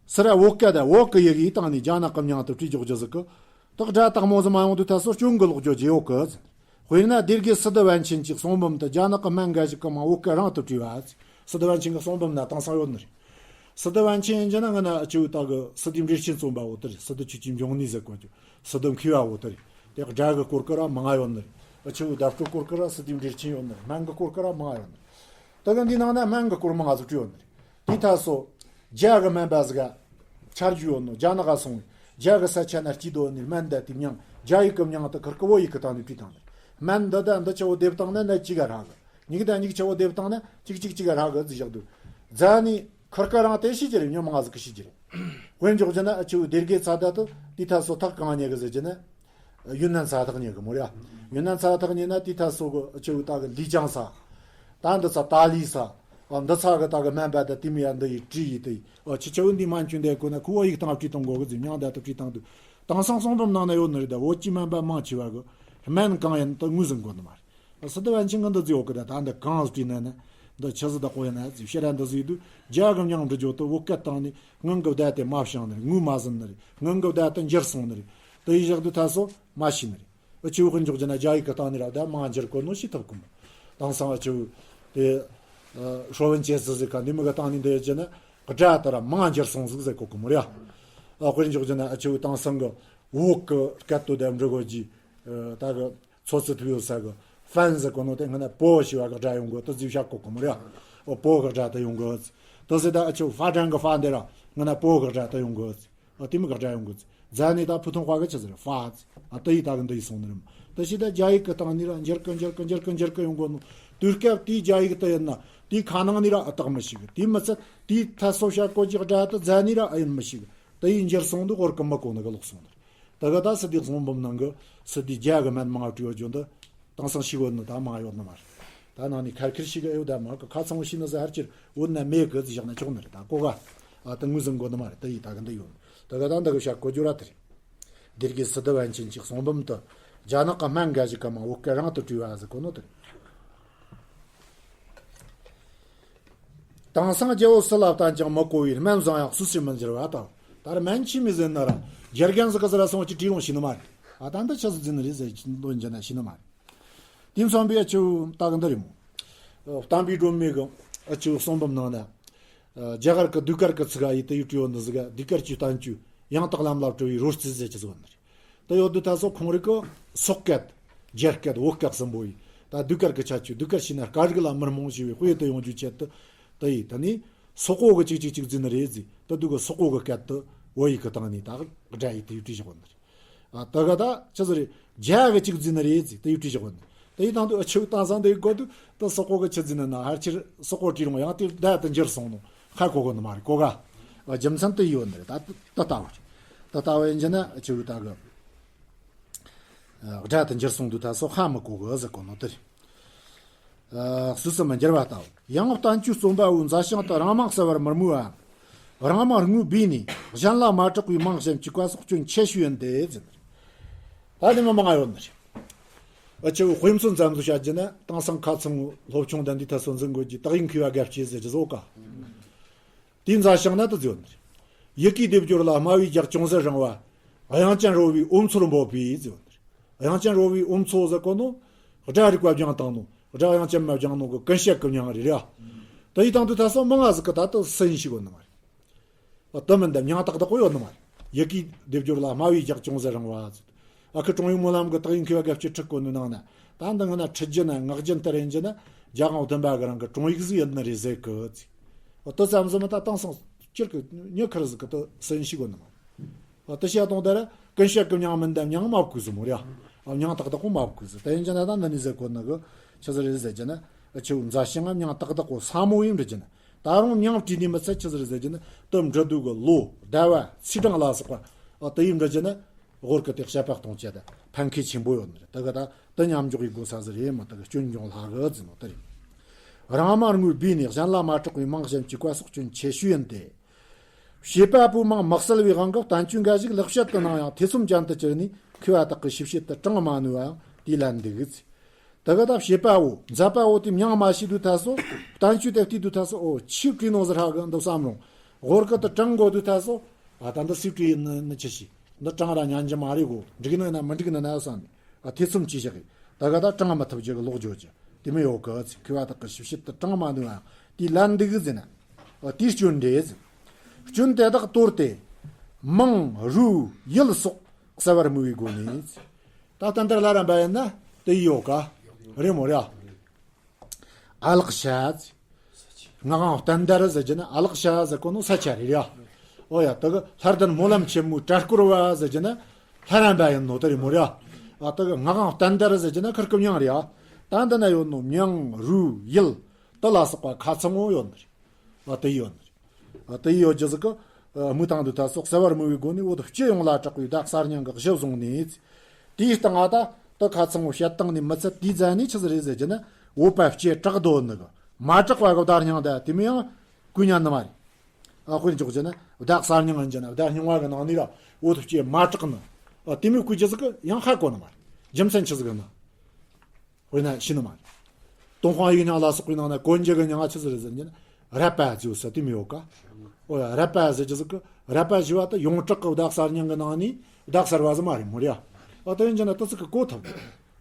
སི་ར་བོད་སྐད་དུ་བོད་ཀྱི་ཡི་གེའི་སྟེང་ནས་རྒྱ་ནག་གི་མྱིང་དུ་བྲིས་འཇོག་རྒྱུ་ཟིག་གི་དག་སྒྲ་དག་མོ་ཟིག་མ་ཡོང་དུས་ད་སོ་སྐྱོན་གི་ལོག་རྒྱུ་ཇེ་ཡོད་གི་ཟེར། དཔེར་ན་སྡེ་དགེ་སི་ཏུ་པཎ་ཆེན་གྱི་གསུང་འབུམ་དུ་རྒྱ་ནག་གི་སྨན་འགའ་ཞིག་གི་མིང་བོད་སྐད་རང་དུ་བྲིས་པ་ཟེར། སི་ཏུ་པཎ་ཆེན་གྱི་གསུང་འབུམ་ན་དེང་སང་ཡོད་ནི་རེད། སི་ཏུ་པཎ་ཆེན་ཡིན་གྱི་ན་ང་ན་ཨ་ཆེ་བོ་ད་གི་སི་ཏུའི་འགྲེལ་ཆེན་རྩོམ་པ་བོ་དེ་རེད། སི་ཏུ་ཆོས་ཀྱི་འབྱུང་གནས་ཟེར་གོ་རྒྱུ། སི་ཏུ་མཁས་པ་བོ་དེ་རེད། དེ་སྒྲ་གི་སྐོར་གི་ར་མང་ང་ཡོད་ནི་རེད། ཨ་ཆེ་བོ་བརྡ་སྤྲོད་སྐོར་གི་ར་སི་ཏུའི་འགྲེལ་ཆེན་ཡོད་ནི་རེད། སྨན་གི་སྐོར་གི་ར་མང་ང་ཡོད་ནི་རེད། ད་གི་འདི་ནང་ན་སྨན་གི་སྐོར་མང་ང་ཟིག་བྲིས་ཡོད་ནི་རེད། དེའི་ཐད་སོ། རྒྱ་གི་སྨན་པ་ཟིག་ག་ཆ་རྒྱུས་ཡོད་ནོ། རྒྱ་ནག་ག་སོང་བས་རྒྱ་གི་ས་ཆ་ན་སྐྱིད་དོ་ནི་སྨན་ད་དེ་མྱང་རྒྱ་ཡིག་གི་མྱང་དུ་ཁིར་ཀི་བོད་ཡིག་གི་སྟེང་ནས་བྲིས་བཏང་ནི་རེད། སྨན་འདི་ད་འདི་ཆེ་བོ་སྡེབ་བཏང་ན་ན་གཅིག་ག་རག་གི། མྱིག་དང་མྱིག་ཆེ་བོ་སྡེབ་བཏང་ན་གཅིག་གཅིག་གཅིག་རག་གི་ཟིག་བཞག་འདུག་རྫ་ནི་ཁིར་ཀ་རང་དེ་ཤི་རྒྱུ་རེད། ཉོ་མང་ཟིག་གི་ཤི་རྒྱུ་རེད། དཔེ་འཇོག་རྒྱུ་ན་ཨ་ཆེ་བོ་སྡེ་དགེ་ཚ་ད་དུ་དེའི་ཐད་སོ་ཐག་གང་ཉེ་གི་ཟེར་རྒྱུ་ན། ཡུན་ནན་ཚ་ཐག་ཉེ་གི་མོ་ར། ཡུན་ནན་ཚ་ཐག་ཉེ་ན་དེའི་ཐད་སོ་གི་ཨ་ཆེ་བོ་ད་གི་ལི་ཅང་ས། ད་འདི་ཚ་ཏཱ་ལི་ས། ཨ་འདི་ཚ་གི་ད་གི་སྨན་པ་ད་དེ་མི་ཡ་འདི་ཡི་བྲིས་ཡི་དེ་ཡི། ཨ་ཆེ་ཆེ་བོ་འདི་སྨན་ཆུང་དེ་གོ་ན་ཁུ་བོ་ཡིག་སྟེང་བྲིས་བཏང་གོ་གི་ཟིག་མྱང་ད་དུ་བྲིས་བཏང་འདུག་དེང་སང་གསུང་འབུམ་ནང་ན་ཡོད་ནི་རེད། ད་བོད་ཀྱི་སྨན་པ་མང་ཆེ་བ་གི་སྨན་གང་ཡིན་དུ་ངོས་ཟིན་གོ་ནི་མ་རེད། སི་ཏུ་པཎ་ཆེན་གྱིས་འདི་ཟིག་ཡོད་གི། ད་ད་འདི་གང་ཟིག་བྲིས་ན་ན་འདི་ཆི་ཟིག་ད་གོ་ཡིན་ན་ཟིག་བཤད་ར་འདི་ཟིག་འདུག་རྒྱ་གི་མྱང་འབྲི་རྒྱུ་དུ་བོད་སྐད་སྟེང་ནས་སྔོན་གི་བརྡ་དེ་མ་བྱང་ནི་རེད། ངོས་མ་ཟིན་ནི་རེད། སྔོན་གི་བརྡ་དེ་འགྱུར་སོང་ནི་རེད། དེ་ཡི་བཞག་དུས་ད་སོ་མ་ཤེས་ནི་རེད། ཨ་ཆེ་བོ་ཀུན་འཇོག་རྒྱུ་ན་རྒྱ་ཡིག་གི་སྟེང་ནས་ར་བརྡ་མང་འགྱུར་གོ་ནོ་ཤེས་ཐུབ་གི་མོ། དེང་སང་ཨ་ཆེ་བོ་དེ་ཧྲོ་ཝན་ཅེ་སི་ཟིག་ག་འདི་མི་གི་སྟེང་ནས་འདི་ཡོད་རྒྱུ་ན་སྒྲ་དེ་ར་མང་འགྱུར་སོང་ཟིག་ཟེར་གོ་གི་མོ་ར། ཨ་ཀུན་འཇོག་རྒྱུ་ན་ཨ་ཆེ་བོ་དེང་སང་གི་བོད་གི་སྐད་དོ་དེ་འབྲི་གོ་རྒྱུ་ད་གི་ཚོ་ཚི་ཐུབ་ཡོད་ས་གི་ཧྥན་ཟེར་གོ་ནོ་དེ་སྔ་ན་པོ་ཞེས་པ་གི་སྒྲ་ཡོང་གི་དེ་ཟིག་བཤད་གོ་གི་མོ་ར། ཨོ་པོ་གི་སྒྲ་དེ་ཡོང་གི་དེ་ཟེར་ད་ཨ་ཆེ་བོ་ཧྥ་ཀྲང་གི་ཧྥ་འདི་ར་སྔ་ན་པོ་གི་སྒྲ་དེ་ཡོང་གི་ཨ་དེ་མི་ག་སྒྲ་ཡོང་གི་རྫ་ནི་ད་ཕུ་ཐུང་དཔའ་གི་ཆི་ཟེར་ཧྥ་ཨ་དེ་ཡི་ད་གི་འདི་ཡི་སོང་ནི་རེད། ད་ཤི་ད་རྒྱ་ཡིག་གི་སྟེང་ནི་ར་འགྱུར་གི་འགྱུར་གི་འགྱུར་གི་འགྱུར་གི་ཡོང་གོ་ནོ། དུས་སྐབས་དེའི་རྒྱ་ཡིག་དེ་ཡིན་ན་དེའི་ཁ་ནང་ནི་ར་ཨ་དག་མི་ཤེས་གི། དེ་མི་ཚད་དེའི་ཐད་སོ་བཤད་གོ་རྒྱུ་སྒྲ་དེ་རྫ་ནི་ར་ཨ་ཡིན་མི་ཤེས་གི། དེ་ཡི་འགྱུར་སོང་དུ་ཧོར་གི་མི་གོ་ནི་གི་ལོག་སོང་ནི་རེད། ད་ག་ད་སི་ཏུའི་གསུང་འབུམ་ནང་གི་སི་ཏུའི་རྒྱ་གི་སྨན་མང་བྲིས་ཡོད་རྒྱུ་འདི་དེང་སང་ཤེས་གོ་ནི་ད་མང་ཡོད་ནི་མ་རེད། ད་ནང་ནས་ཁ་ཁེར་ཞིག་གི་ཨེ་ཡོད་ད་མ་གི་ཁ་ཚང་བོ་ཤེས་ནི་ཟེར་ཧར་ཅིར་འོ་ན་མེད་གི་ཟེར་བཞག་ན་ཆོག་ནི་རེད། ད་གོ་ག་ཨ་ད་ངོས་ཟིན་གོ་ནི་མ་རེད། ད་ཡི་ད་གི་འདི་ཡོད་ནི་ད་ག་ད་འདི་གི་བཤད་གོ་རྒྱུ་ར་དེ་རེད། སྡེ་དགེ་སི་ཏུ་པཎ་ཆེན་གྱི་གསུང་འབུམ་དུ་རྒྱ་ནག་གི་སྨན་འགའ་ཞིག་གི་མ་བོད་སྐད་རང་དུ་བྲིས་པ་ཟེར་གོ་ནོ་དེ་རེད། དེང་སང་རྒྱལ་པོ་སུ་ལ་བསྟན་ཀྱང་མི་གོ་བའི་སྨན་བཟང་ཡང་སུ་སུས་མི་འགྱུར་བ་དང་། ད་ར་སྨན་ཆི་མི་ཟེར་ན་ར་རྒྱལ་རྒན་ཟིག་གི་ཟེར་ར་སོང་ཅི་བྲིས་རུང་ཤི་ནི་མ་རེད། ཨ་ད་འདི་ཆི་ཟིག་ཟིན་ནི་རེད་ཟེར་འདོན་རྒྱུ་ན་ཤི་ནི་མ་རེད། དེ་མཚོན་པའི་ཨ་ཆུ་ད་གི་འདི་རེད་མོ། བསྟན་པའི་སྒྲོན་མེ་གི་ཨ་ཆུ་གསུང་འབུམ་ནང་ན། རྒྱ་གར་གི་ཟློས་གར་གི་ཚིག་ག་ཡིད་དུ་ཡིད་དུ་ཡོད་འདི་ཟིག་ག་ཟློས་གར་གྱི་བསྟན་བཅོས་ཡང་དག་ལམ་ལ་བཀྲི་བའི་རོལ་རྩེད་ཟེར་གྱི་ཟིག་ཡོད་ནི་རེད། དེ་ཡོད་དུས་ད་སོ་ཁོང་རིགས་ཀྱི་སོག་སྐད། རྒྱ་སྐད་བོད་སྐད་གསུམ་པོ་ཡིས་ད་ཟློས་གར་གྱི་ཁྱད་ཆོས་ཟློས་གར་བྱས་ན་སྐད་རིགས་ལ་མི་རྨོངས་ཞེས་པའི་དཔེ་དེ་ཡོང་རྒྱུའི་ཆེད་དུ། དེ་ཡིས་ད་ནི་སོག་པོ་གི་ཅིག་ཅིག་ཅིག་བརྫིས་ནི་རེད་ཟེར། ད་འདི་གི་སོག་པོ་གི་སྐད་དུ་བོད་ཡིག་གི་སྟེང་ནས་ད་སྒྲ་ཡིས་དེ་ཡིས་བྲིས་བཞག་ནི་རེད། ད་ག་ད་ཆི་ཟིག་རེད། རྒྱ་གི་ཅིག་བརྫིས་ནི་རེད་ཟེར་དེ་ཡིས་བྲིས་བཞག་ནི། དེ་ཡིས་དང་དུ་ཨ་ཆུ་དེང་སང་དེ་གོ་དུས་ད་སོག་པོ་གི་ཆི་བརྫིས་ནི་ན་ཧར་ཆེར་སོག་པོ་བྲིས་རུང་ཡང་དེ་ད་དུ་འགྱུར་སོང་ནོ་ཧ་གོ་གོ་ནི་མ་རེད་གོ་ག་རྒྱུ་མཚན་དེ་ཡོད་ནི་རེད། ད་ད་ལྟ་བ་རེད། ད་ལྟ་བ་ཡིན་རྒྱུ་ན་ཨ་ཆུ་ད་གི་སྒྲ་དེ་འགྱུར་སོང་དུས་ད་སོ་ཧ་མི་གོ་གི་ཟེར་གོ་ནོ་དེ་རེད། སུ་སུ་མི་འགྱུར་བ་ལྟ་བུ། ཡང་བསྟན་བཅོས་རྩོམ་པ་བོའི་མཛའ་ཞིང་དུ་རང་མིང་གསལ་བར་མི་སྨོས་པའམ། རང་མིང་དངོས་སྦས་ནས་གཞན་ལ་མ་གྲགས་པའི་མིང་གཞན་གྱི་བཀའ་སོགས་སྐྱོན་ཆེ་ཤོས་ཡིན་ཏེ་ཟེར། ད་དེ་མི་མང་ཡོད་ནི་རེད། ཨ་ཆུ་དཔེ་མཚོན་ཙམ་དུ་བཤད་རྒྱུ་ན་དེང་སང་ཁ་ཚང་སློབ་ཆུང་དང་འདི་ཐད་སོ་འཛིན་དགོས་ཀྱི་དག་ཡིག་མཁས་པ་དགའ་སྐྱེ་ཟེར་གྱི་བཟོ་ག་དེའི་མཛའ་ཞིང་ན་དུ་བརྗོད་ནི་རེད། ཡི་གེའི་སྡེབ་སྦྱོར་ལ་སྨྲ་བའི་རྒྱགས་ཅུང་ཟད་རིང་བ། དབྱངས་ཅན་རོལ་པའི་འོབ་མཚོར་འབོད་པའི་བརྗོད་ནི་རེད། དབྱངས་ཅན་རོལ་པའི་འོབ་མཚོ་ཟེར་གོ་ནོ། སྒྲ་རིག་པ་སྦྱངས་བཏང་ནོ། སྒྲ་དབྱངས་ཅན་མ་སྦྱངས་ནོ་གི་ཀུན་བཤད་ཀྱི་མྱིང་རེད་ར། དེ་ཡི་དང་དུ་ད་སོ་མང་ང་ཟིག་གི་ད་དུ་སུ་ཡིན་ཤེས་གོ་ནི་མ་རེད། དུ་མིན་དེ་མྱིང་ཏག་ཏག་པོ་ཡོད་ནི་མ་རེད། ཡི་གེའི་སྡེབ་སྦྱོར་ལ་སྨྲ་བའི་རྒྱགས་ཅུང་ཟད་རིང་བ་ཟེར། ཨ་ཁུ་དྲུང་ཡིག་སྨོན་ལམ་གྱི་དག་ཡིག་མཁས་པ་དགའ་སྐྱེ་ཁྲིད་གོ་ནི་ནང་ན། ད་འདི་སྔ་ན་ཁྲིད་རྒྱུན་ན་ངག་རྒྱུན་ལྟར་ཡིན་རྒྱུ་ན་རྒྱལ་དབང་བདུན་པ་གི་རིང་གི་དྲུང་ཡིག་ཟིག་ཡིན་ནི་རེད་ཟེར་གི་ཟེར། འོ་དེ་ཙམ་ཟིག་མི་ད་དེང་སང་སྤྱིར་གི་མྱི་ཁེར་ཟིག་གི་དུ་སུ་ཡིན་ཤེས་གོ་ནི་མ་རེད། འོ་དེ་བཤད་དང་དེ་ར་ཀུན་བཤད་གི་མྱིང་མིན་ད་མྱིང་མ་བགོས་ཟིག་མོ་རེད། ཨ་མྱིང་ཏག་ཏག་པོ་མ་བགོས་ཟིག་དེ་ཡིན་རྒྱུ་ན་ད་འདི་ནི་ཟེར་གོ་ནི་གི་ཆི་ཟིག་རེད་ཟེར་རྒྱུ་ན། ཨ་ཆུ་མཛའ་ཞིང་ང་མྱིང་ཏག་ཏག་པོ་ས་མོ་ཡིན་འདྲི་རྒྱུ་ན། ད་རུང་མྱིང་བྲིས་ནས་མི་ཚད་ཆི་ཟིག་རེད་ཟེར་རྒྱུ་ན་དུ་འབྲི་དུས་གི་ལོ་ཟླ་བ་ཚེས་གྲངས་ལ་སོགས་པ་ཨ་དེ་ཡིས་འབྲི་རྒྱུ་ན་ཧོར་གི་དེ་དཔྱད་པ་གཏོང་བྱེད་དེ་ཕན་ཁེ་ཆེན་པོ་ཡོད་ནི་རེད། དེ་གི་ད་དེ་མཉམ་འཇོག་ཡི་དགོས་ས་ཟིག་རེད་མ་དེ་གི་སྐྱོན་འབྱུང་སླ་གི་ཟེར་ནོ་དེ་རེད། རང་མིང་དངོས་སྦས་ནས་གཞན་ལ་མ་གྲགས་པའི་མིང་གཞན་གྱི་བཀའ་སོགས་སྐྱོན་ཆེ་ཤོས་ཡིན་ཏེ། བྱེད་པ་པོའི་མིང་མི་གསལ་བའི་དབང་གིས་བསྟན་བཅོས་འགའ་ཞིག་ལེགས་བཤད་དུ་སྣང་ཡང་ཐེ་ཚོམ་ཅན་དུ་གྱུར་ནས་མཁས་པ་དག་གིས་ཞིབ་བཤེར་དུ་དྲང་མ་ནུས་པའང་དེས་ལན་འདུག་ཟེར། དེ་ག་ད་བྱེད་པ་བོ་མཛད་པ་བོ་དེ་མྱིང་མ་ཤེས་དུས་ད་སོ། བསྟན་བཅོས་དེ་བལྟས་དུས་ད་སོ་ཨོ་ཆི་བྲིས་ནོ་ཟེར་ཧ་གི་འདུག་བསམ་རུང་། ཧོར་གི་དེ་དྲང་དགོས་དུས་ད་སོ། ཨ་ད་འདི་སུས་བྲིས་ཡིན་ནི་ནི་ཆི་ཤེས། འདི་དྲང་ར་ཉན་རྒྱུ་མ་རེད་གོ་འགྲིག་ནི་ན་མི་འགྲིག་ནི་ན་བསམ་ནས་ཨ་ཐེ་ཚོམ་ཅི་བཞག་གི། དེ་ག་ད་དྲང་མི་ཐུབ་རྒྱུ་གི་ལོག་འགྱོ་རྒྱུ་དེ་མི་ཡོད་གི་ཚེ་མཁས་པ་དག་གིས་ཞིབ་བཤེར་དུ་དྲང་མ་ནུས་པའང་དེས་ལན་འདུག་ཟེར་ན། ཨ་དེའི་སྐྱོན་འདྲེ་ཟེར། སྐྱོན་དེ་དག་དོར་ཏེ། མིང་རུས་ཡུལ་སོགས་གསལ་བར་དམིགས་པའི་སྒོ་ནས། ད་བསྟན་དར་ལྷ་རམས་པ་ཡིན་ན་དེ་ཡོད་ཀ། རེད་མོ་རེད། ཨ་ལགས་ཤ། ངག་དབང་བསྟན་དར་ཟེར་གྱི་ན་ཨ་ལགས་ཤ་ཟེར་གོ་ནོ་ས་ཆ་རེད་ཡ། ཨོ་ཡ། དེ་གི་ལྷ་ལྡན་སྨོན་ལམ་ཆེན་མོའི་གྲྭ་སྐོར་བ་ཟེར་གྱི་ན་ལྷ་རམས་པ་ཡིན་ནོ་དེ་རེད་མོ་རེད་ཡ། ཨ་དེ་གི་ངག་དབང་བསྟན་དར་ཟེར་གྱི་ན་ཁིར་ཀི་མྱིང་རེད་ཡ། ད་འདི་ན་ཡོད་ནོ་མིང་རུས་ཡུལ་དེ་ལ་སོགས་པ་ཁ་ཚང་བོ་ཡོད་ནི་རེད། ཨ་དེ་ཡོད་ནི་རེད། ཨ་དེ་ཡོད་རྒྱུ་ཟིག་གི། དམིགས་དང་འདི་ད་སོགས་གསལ་བར་དམིགས་པའི་སྒོ་ནས་བོད་སྤྱི་ཡོངས་ལ་གྲགས་པའི་བདག་གསར་རྙིང་གི་གཞི་བཟུང་ནས། དེའི་སྟེང་ང་ད་དེ་ཁ་ཚང་བོ་བཤད་སྟངས་ནས་མི་ཚད་དེའི་རྫ་ནས་ཆི་ཟིག་རེད་ཟེར་གྱི་ན། བོད་པ་སྤྱི་གྲགས་འདོད་ནི་གི་མ་གྲགས་པ་གི་བདག་རྙིང་ད་དེ་མོ་ཡང་བཀོད་ཉན་ནི་མ་རེད། ཨ་དཔེར་འཇོག་རྒྱུ་ན་བདག་གསར་རྙིང་ཡིན་རྒྱུ་ན་བདག་རྙིང་བ་གི་ནང་ནས་ར་བོད་སྤྱི་མ་གྲགས་ནི། ཨ་དེ་མོ་བཀོད་རྒྱུ་ཟིག་གི་ཡང་ཧ་གོ་ནི་མ་རེད། རྒྱུ་མཚན་ཆི་ཟིག་ཡིན་ན། དཔེར་ན་ཤི་ནི་མ་རེད། ཏུན་ཧོང་ཡིག་རྙིང་ལ་སོགས་པའི་ནང་ན་གོན་རྒྱུ་གི་མྱིང་ང་ཆི་ཟིག་རེད་ཟེར་ན། རད་པ་ཟེར་ས་དེ་མོ་ཡོད་ཀ། ཨོ་ཡ། རད་པ་ཟེར་རྒྱུ་ཟིག་གི་རད་པ་ཞུ་བ་དེ་ཡོངས་གྲགས་ཀྱི་བདག་གསར་རྙིང་གི་ནང་ནས་བདག་གསར་བ་ཟིག་མ་རེད་མོ་རེད་ཡ། ཨ་དེ་ཡིན་རྒྱུ་ན་དེ་ཟིག་གི་གོ་ཐུབ།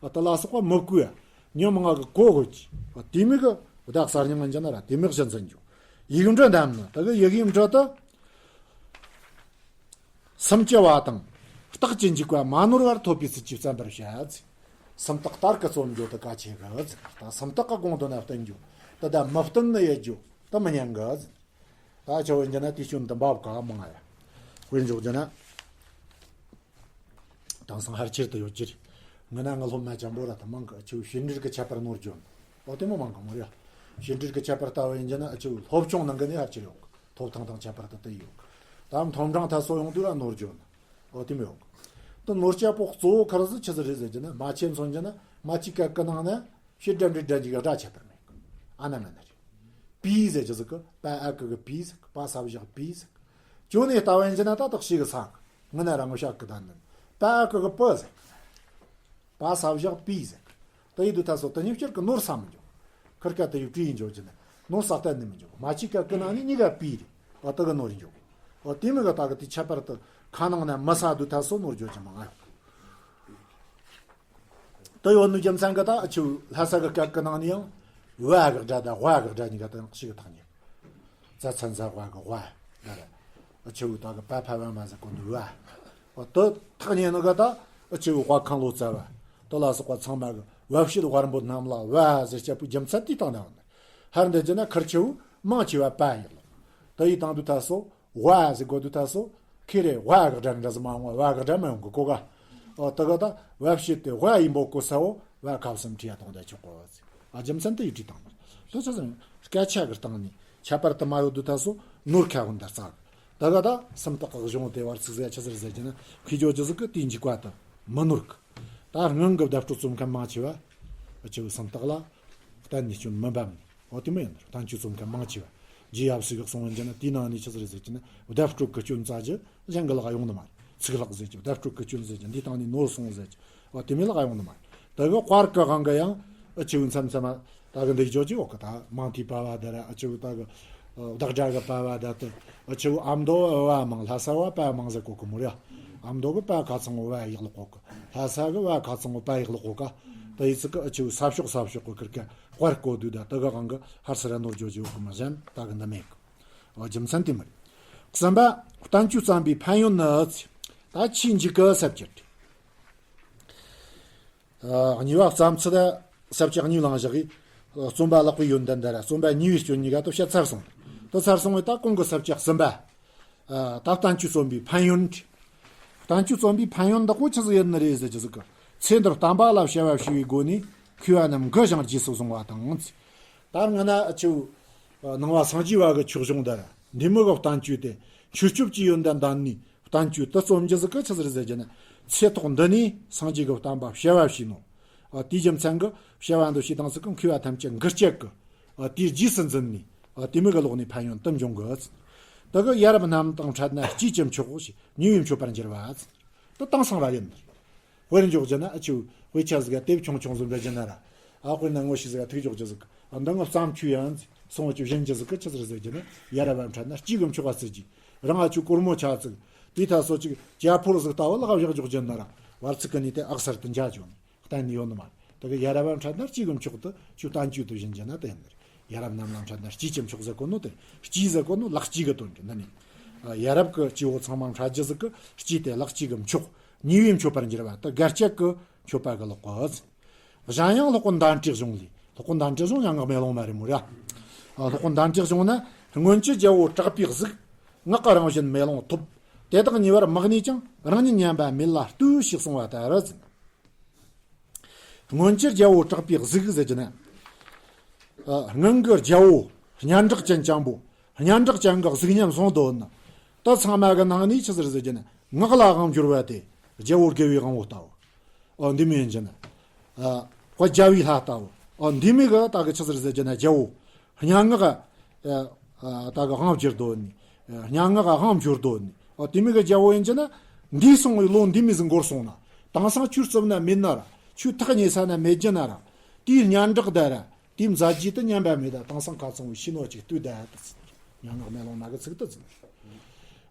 ཨ་དེ་ལ་སོགས་པ་མི་བཀོལ་ཡ། ཉོན་མོངས་ལྔ་གི་གོ་དགོས་ཀྱི། ཨ་དེ་མོ་གི་བདག་གསར་རྙིང་ཡིན་རྒྱུ་ན་ར་དེ་མོ་གཞི་འཛིན་རྒྱུ། ཡིག་འབྲུ་རྣམས་ནི་དེ་གི་ཡི་གེའི་འབྲུ་དེ། སུམ་ཅུ་བ་དང་རྟགས་ཀྱི་འཇུག་པ་མ་ནོར་བར་ཐོབ་པའི་ཚུལ་གྱིས་བརྩམ་པར་བྱ། སུམ་རྟགས་ལྟར་གྱི་རྩོམ་རྒྱུ་དེ་གལ་ཆེ་གི། ད་སུམ་རྟགས་ཀྱི་དགོངས་དོན་ན་བསྟན་རྒྱུ་དེ་ད་མི་བསྟན་ནི་ཡོད་རྒྱུ་དེ་མི་ཉན་གི། ད་ཆོ་བོ་འཇོན་ན་དེ་སྐྱོན་དུ་འབབ་ག་མང་ཡ། དཔེར་འཇོག་རྒྱུ་ན། དེང་སང་ཕལ་ཆེར་དུ་ཡོད་ཀྱི་རེད། ངི་ན་ངི་སློབ་མ་ཅན་པོ་ར་དེ་མང་གི་ཆོ་བོ་བྱེད་འབྲེལ་གྱི་ཁྱད་པར་ནོར་རྒྱུ། ཨོ་དེ་མོ་མང་གི་མོ་རེད། བྱེད་འབྲེལ་གྱི་ཁྱད་པར་ལྟ་བུ་ཡིན་རྒྱུ་ན་ཨ་ཆོ་བོ་སློབ་སྦྱོང་ནང་གི་ནི་ཕལ་ཆེར་ཡོད་གི། ཐོབ་ཐང་དང་ཁྱད་པར་དུ་དེ་ཡོད་གི། ད་མཐོང་གྲངས་ཐ་སོ་ཡོང་དུས་ལ་ནོར་རྒྱུ་ནི། ཨོ་དེ་མོ་ཡོད་གི། དེ་ནོར་སྐྱ་པོ་གཙོ་བོ་ཁར་ཟི་ཆི་ཟི་རེད་ཟེར་རྒྱུ་ན་མ་ཆེ་མཚོན་རྒྱུ་ན་མ་ཅི་ཀ་ཀི་ནང་ན་ཕྱི་འགྲམ་འདྲི་འདྲ་འཇིག་སྒྲ་ཁྱད་པར་མེད་གི། ཨ་ན་མ་ན་རེད། པི་ཟེར་རྒྱུ་ཟིག་གི་པ་ཨ་ཀི་གི་པི་ཟེར་གི། པ་ས་བཞག་པི་ཟེར་གི། ཅོ་ནས་ལྟ་བ་ཡིན་རྒྱུ་ན་ད་དག་ཤི་གི་ས་གི། ངི་ན་རང་ངོ་ཤག་གི་ད་ནི་པ་ཨ་ཀི་གི་པི་ཟེར་གི། པ་ས་བཞག་པི་ཟེར་གི། ད་ཡི་དུ་ད་སོ་ད་ཉིན་བསྐྱར་གི་ནོར་ས་མི་འཇོག་ཁར་ཀ་ད་ཡུ་ཀྲི་ཡིན་འཇོག་རྒྱུ་ན་ནོར་ས་ད་ནི་མི་འཇོག་མ་ཅི་ཀ་ཀི་ན་ནི་གཉིས་ཀ་པི་རེད། ཨ་ད་གི་ནོར་ཡིན་འཇོག་ཨ་དེ་མི་ག་ད་གི་དེ་ཁྱད་པར་དུ་ཁ་ནང་ན་མི་ས་དུ་ད་སོ་ནོར་འཇོག་རྒྱུ་མང་ང་ཡོད། དེ་ཡོད་ནི་རྒྱུ་མཚན་གི་ད་ཨ་ཆུ་ལྷ་ས་གི་སྐད་གི་ནང་ནས་ཡང་ཝ་གི་སྒྲ་དང་ཝ་གི་སྒྲ་གཉིས་ཀ་དང་ཞིག་ཐག་ཉེ། ཛ་ཚ་ཛ་ཝ་གི་ཝ་ད་ར། ཨ་ཆུ་ད་གི་པ་ཕ་བ་མ་ཟེར་གོ་ནི་ཝ། ཨོ་དེ་ཐག་ཉེ་ནི་གི་ད་ཨ་ཆུ་ཝ་ཁང་ལོ་ཙ་བ་དེ་ལ་སོགས་པ་ཚང་མ་གི་ཝ་བྱེད་ཝར་འབོད་རྣམས་ལ་ཝ་ཟེར་སྤྱད་པའི་རྒྱུ་མཚན་དེའི་སྟེང་ན་ཡོད་ནི། ཧར་འདི་རྒྱུ་ན་ཁར་ཆུ་མང་ཆེ་བ་པ་ཡིན་ལོ། དེ་ཡི་དང་དུ་ད་སོ། ཝ་ཟེར་གོ་དུས་ད་སོ། ཁེ་རེ་ཝ་གི་སྒྲ་འདྲ་ཟིག་མ་འོང་བ་ཝ་གི་སྒྲ་མ་ཡོང་གི་གོ་ག་ཨོ་དེ་ག་ད་ཝ་བྱེད་དེ་ཝ་ཡིན་པོ་གོ་ས་འོ་ཝ་ཁ་བསམ་ཁྲི་ཡ་གཏོང་ད་ཆོག་གོ་ཟེར། ཨ་རྒྱུ་མཚན་དེ་ཡི་བྲིས་བཏང་ནི། དེ་ཆ་ཟིན་སྐད་ཆ་གི་སྟེང་ནས་ཁྱད་པར་དུ་མ་ཡོད་དུས་ད་སོ་ནོར་ཁ་ཧོན་ད་རྩ་གི། དེ་ག་ད་སུམ་རྟགས་གི་གཞུང་དེ་བར་ཚིག་ཟེར་ཆ་ཟེར་ཟེར་གྱི་ན་ཁི་ཇོ་ཇི་ཟིག་གི་དེའི་འཇིག་པ་དུ་མི་ནོར་གི། ད་སྔོན་གི་བརྡ་སྤྲོད་རྩོམ་མཁན་མང་ཆེ་བ་ཨ་ཆེ་བོ་སུམ་རྟགས་ལ་གཏན་ནས་སྐྱོན་མི་འབབ་ནས། འོ་དེ་མོ་ཡིན་ནོ། བསྟན་བཅོས་རྩོམ་མཁན་མང་ཆེ་བ་རྗེ་ཡབ་སྲས་གི་གསུང་བ་འཇོན་ན་དེའི་ནང་ནས་ཆི་ཟིག་རེད་ཟེར་གྱི་ན་བརྡ་སྤྲོད་གི་སྐྱོན་རྩ་རྒྱུ་གཞན་གི་ལག་ཡོང་ནི་མ་རེད། ཚིག་ལྷག་ཟེར་གྱི་བརྡ་སྤྲོད་གི་སྐྱོན་ཟེར་གྱི་འདི་སྟེང་ནས་ནོར་སོང་ཟེར་གྱི། འོ་དེ་མོ་ལག་ཡོང་ནི་མ་རེད། དེ་གི་དཔར་གི་དབང་གི་ཡང་ཨ་ཆེ་བོ་མཚམས་མཚམས་ད་གི་འདི་ཇོ་ཅིག་འོ་གི་ད་མང་ཐོས་པ་བ་དེ་ར་ཨ་ཆེ་བོ་ད་གི་བདག་སྒྲ་གི་པ་བ་ད་དེ་ཨ་ཆེ་བོ་ཨ་མདོ་བ་མང་ལྷ་ས་བ་པ་མང་ཟེར་གོ་གི་མོ་རེད། ཨ་མདོ་གི་པ་ཁ་ཚང་བ་ཡག་ལོག་གོ་གི། ལྷ་ས་གི་བ་ཁ་ཚང་བ་པ་ཡག་ལོག་གོ་ག། ད་ཡི་ཚིག་གི་ཨ་ཆེ་བོ་ས་ཕྱོགས་ས་ཕྱོགས་གི་ཁིར་ཀ་དཔར་གོ་དུས་ད་དེ་གི་དབང་གི་ཧར་སི་ར་ནོར་ཇོ་ཇོ་གི་མ་གཞན་ད་གི་འདི་མེད་གི། འོ་རྒྱུ་མཚན་དེ་མོ་རེད། གསུམ་པ། བསྟན་བཅོས་བརྩམས་པའི་ཕན་ཡོན་ནི། ད་ཆེས་མཇུག་གི་ས་བཅད། ཨ་གཉིས་པ་བརྩམས་ཚུལ་དང་ས་བཅད་གཉིས་བླངས་བཞག་གིས། རྩོམ་པ་ལེགས་པའི་ཡོན་ཏན་དང་ར་རྩོམ་པ་ཉེས་པའི་སྐྱོན་གཉིས་ཀ་དེ་བཤད་ཚར་སོང་། དེ་ཚར་སོང་བས་ད་གོང་གི་ས་བཅད་གསུམ་པ། ཨ་ད་བསྟན་བཅོས་རྩོམ་པའི་ཕན་ཡོན། བསྟན་བཅོས་རྩོམ་པའི་ཕན་ཡོན་དག་པོ་ཆི་ཟིག་ཡིན་ནི་རེད་ཟེར་གྱི་ཟིག་གི། ཚེ་འདིར་བསྟན་པ་ལ་བྱ་བ་བྱས་པའི་སྒོ་ནས་མཁས་པ་རྣམས་མགུ་བཞེངས་རྗེས་སུ་བཟུང་བ་དང་། ད་སྔ་ན་ཨ་ཆེ་བོ་ནང་པ་སངས་རྒྱས་པ་གི་ཆོས་གཞུང་དང་ར་འདི་མོ་གི་བསྟན་བཅོས་དེ་མཆོད་བསྟོད་ཀྱི་ཡོན་ཏན་ལྡན་ནི། བསྟན་བཅོས་དེ་རྩོམ་རྒྱུ་ཟིག་གི་ཆི་ཟིག་རེད་ཟེར་གྱི་ན། ཚེ་ཐོག་འདི་ནས་སངས་རྒྱས་ཀྱི་བསྟན་པ་བྱ་བ་བྱས་ནོ། ཨ་དེའི་རྒྱུ་མཚན་གྱིས་བྱ་བ་འདི་བྱས་དང་ཟིག་གི་མཁས་པ་ཐམས་ཅད་མགུ་བཅད་གི། ཨ་དེའི་རྗེས་སུ་འཛིན་ནས། ཨ་དེ་མོ་གི་ལོག་ནས་ཕན་ཡོན་དུ་འབྱུང་གི། དེ་གི་ཡ་རབས་རྣམས་དང་འཕྲད་ན་གཅེས་ཀྱི་མཆོག་ཞེས་ཉེས་པའི་མཆོད་པར་འགྱུར་བ། དེ་དེང་སང་ར་ཡིན། དཔེར་འཇོག་རྒྱུ་ན་ཨ་ཆེ་བོ་དཔེ་ཆ་ཟིག་ག་དེབ་ཆུང་ཆུང་ཟིག་འབྲི་རྒྱུ་ན་ར། ཨ་དཔེར་ན་ངོ་ཤེས་ཟིག་ག་ཐུག་འཇོག་རྒྱུ་ཟིག་ཨ་འདི་ངའི་བརྩམས་ཆོས་ཡིན། སོང་བ་ཅིག་བཞིན་རྒྱུ་ཟིག་གི་ཆི་ཟིག་ཟེར་རྒྱུ་ན་ཡ་རབས་བ་འཕྲད་ན་གཅེས་ཀྱི་མཆོག་པ་ཟེར་གྱི། རང་ཨ་ཆུ་སྒོར་མོ་ཆ་ཚིག་དེ་ད་སོ་ཅིག་ཅ་ཕོར་ཟིག་ལྟ་བུ་ལག་བཞག་འཇོག་རྒྱུ་ན་ར། བར་ཚིག་གི་ནི་དེ་ཨག་སར་དུ་འཇའ་བྱུང་། གཏན་ནས་ཡོད་ནི་མ་རེད། དེ་གི་ཡ་རབས་བ་འཕྲད་ན་གཅེས་ཀྱི་མཆོག་ཏུ་ཆུ་བསྟན་བཅོས་དུ་བཞིན་གྱི་ན་དེ་ཡིན་ནི་རེད། ཡ་རབས་རྣམས་ལ་འཕྲད་ན་གཅེས་ཀྱི་མཆོག་ཟེར་གོ་ནོ་དེ་གཅེས་ཟེར་གོ་ནོ་ལག་གཅེས་ཀྱི་དོན་རེད། འདི་ནི་ ཡ་རབས་ཀྱི་སྐྱེ་བོ་ཚང་མ་འཕྲད་རྒྱུ་ཟིག་གི་སྐྱེས་ཏེ་ལེགས་སྐྱེས་ཀྱི་མཆོག་ཉེ་བའི་མཆོད་པར་འགྱུར་བ་དེ་དགའ་སྐྱིད་ཀྱི་མཆོད་པ་གི་ལོག་གོ། གཞན་ཡང་སློབ་དཔོན་དཎྜིའི་གཞུང་ལས། སློབ་དཔོན་དཎྜིའི་གཞུང་ཡང་ངག་མེ་ལོང་མ་རེད་མོ་ར། ཨ། སློབ་དཔོན་དཎྜིའི་གཞུང་ན། སྔོན་གྱི་རྒྱལ་པོ་གྲགས་པའི་གཟུགས། ངག་གི་རང་བཞིན་མེ་ལོང་ཐོབ། དེ་དག་ཉེ་བར་མི་གནས་ཀྱང་། རང་ཉིད་ཉམས་པ་མེད་ལ་ལྟོས། ཞེས་གསུངས་པ་ལྟར་ཟེར། སྔོན་གྱི་རྒྱལ་པོ་གྲགས་པའི་གཟུགས་ཟེར་གྱི་ན། ཨ། སྔོན་གྱི་རྒྱལ་པོ་སྙན་གྲགས་ཅན་ཅན་པོ། སྙན་གྲགས་ཅན་གྱི་གཟུགས་བརྙན་བཟུང་འདོད་ན། དེ་ཚང་མ་གི་ནང་ནས་ཆི་ཟིག་རེད་ཟེར་གྱི་ན། ངག་ལ་དབང་བསྒྱུར་བ་དེ་རྒྱལ་པོ་དགེ་བའི་དབང་པོ་ལྟ་བུ། ཨོ། འདི་མོ་ཡིན་གྱི་ན། ཨ། དཔལ་རྒྱལ་བའི་ལྷ་ལྟ་བུ། ཨོ། འདི་མོ་གི་ད་གི་ཆི་ཟིག་རེད་ཟེར་གྱི་ན། རྒྱལ་པོ་སྙན་ངག་ག་ཨ། ཨ། ད་གི་དབང་བསྒྱུར་འདོད་ནི། སྙན་ངག་ག་དབང་བསྒྱུར་འདོད་ནི། ཨོ། དེ་མོ་གི་རྒྱལ་པོ་ཡིན་གྱི་ན། འདས་སོང་བའི་ལོ་འདི་མོ་ཟིག་འགོར་སོང་ན། དེང་སང་ཁྱོད་རྩིབ་ན་མེད་ན་ར། ཁྱོད་ཐག་ཉེ་ས་ན་མེད་རྒྱུ་ན་ར། དེའི་སྙན་གྲགས་ད་ར། དེའི་མཛད་རྗེས་དེ་ཉམས་པ་མེད་ད། དེང་སང་ཁ་ཚང་བའི་ཤི་ནོ་ཅིག་ལྟོས་ད་དེ་ཟེར། སྙན་ངག་མེ་ལོང་ན་གི་ཚིག་དེ་ཟེར།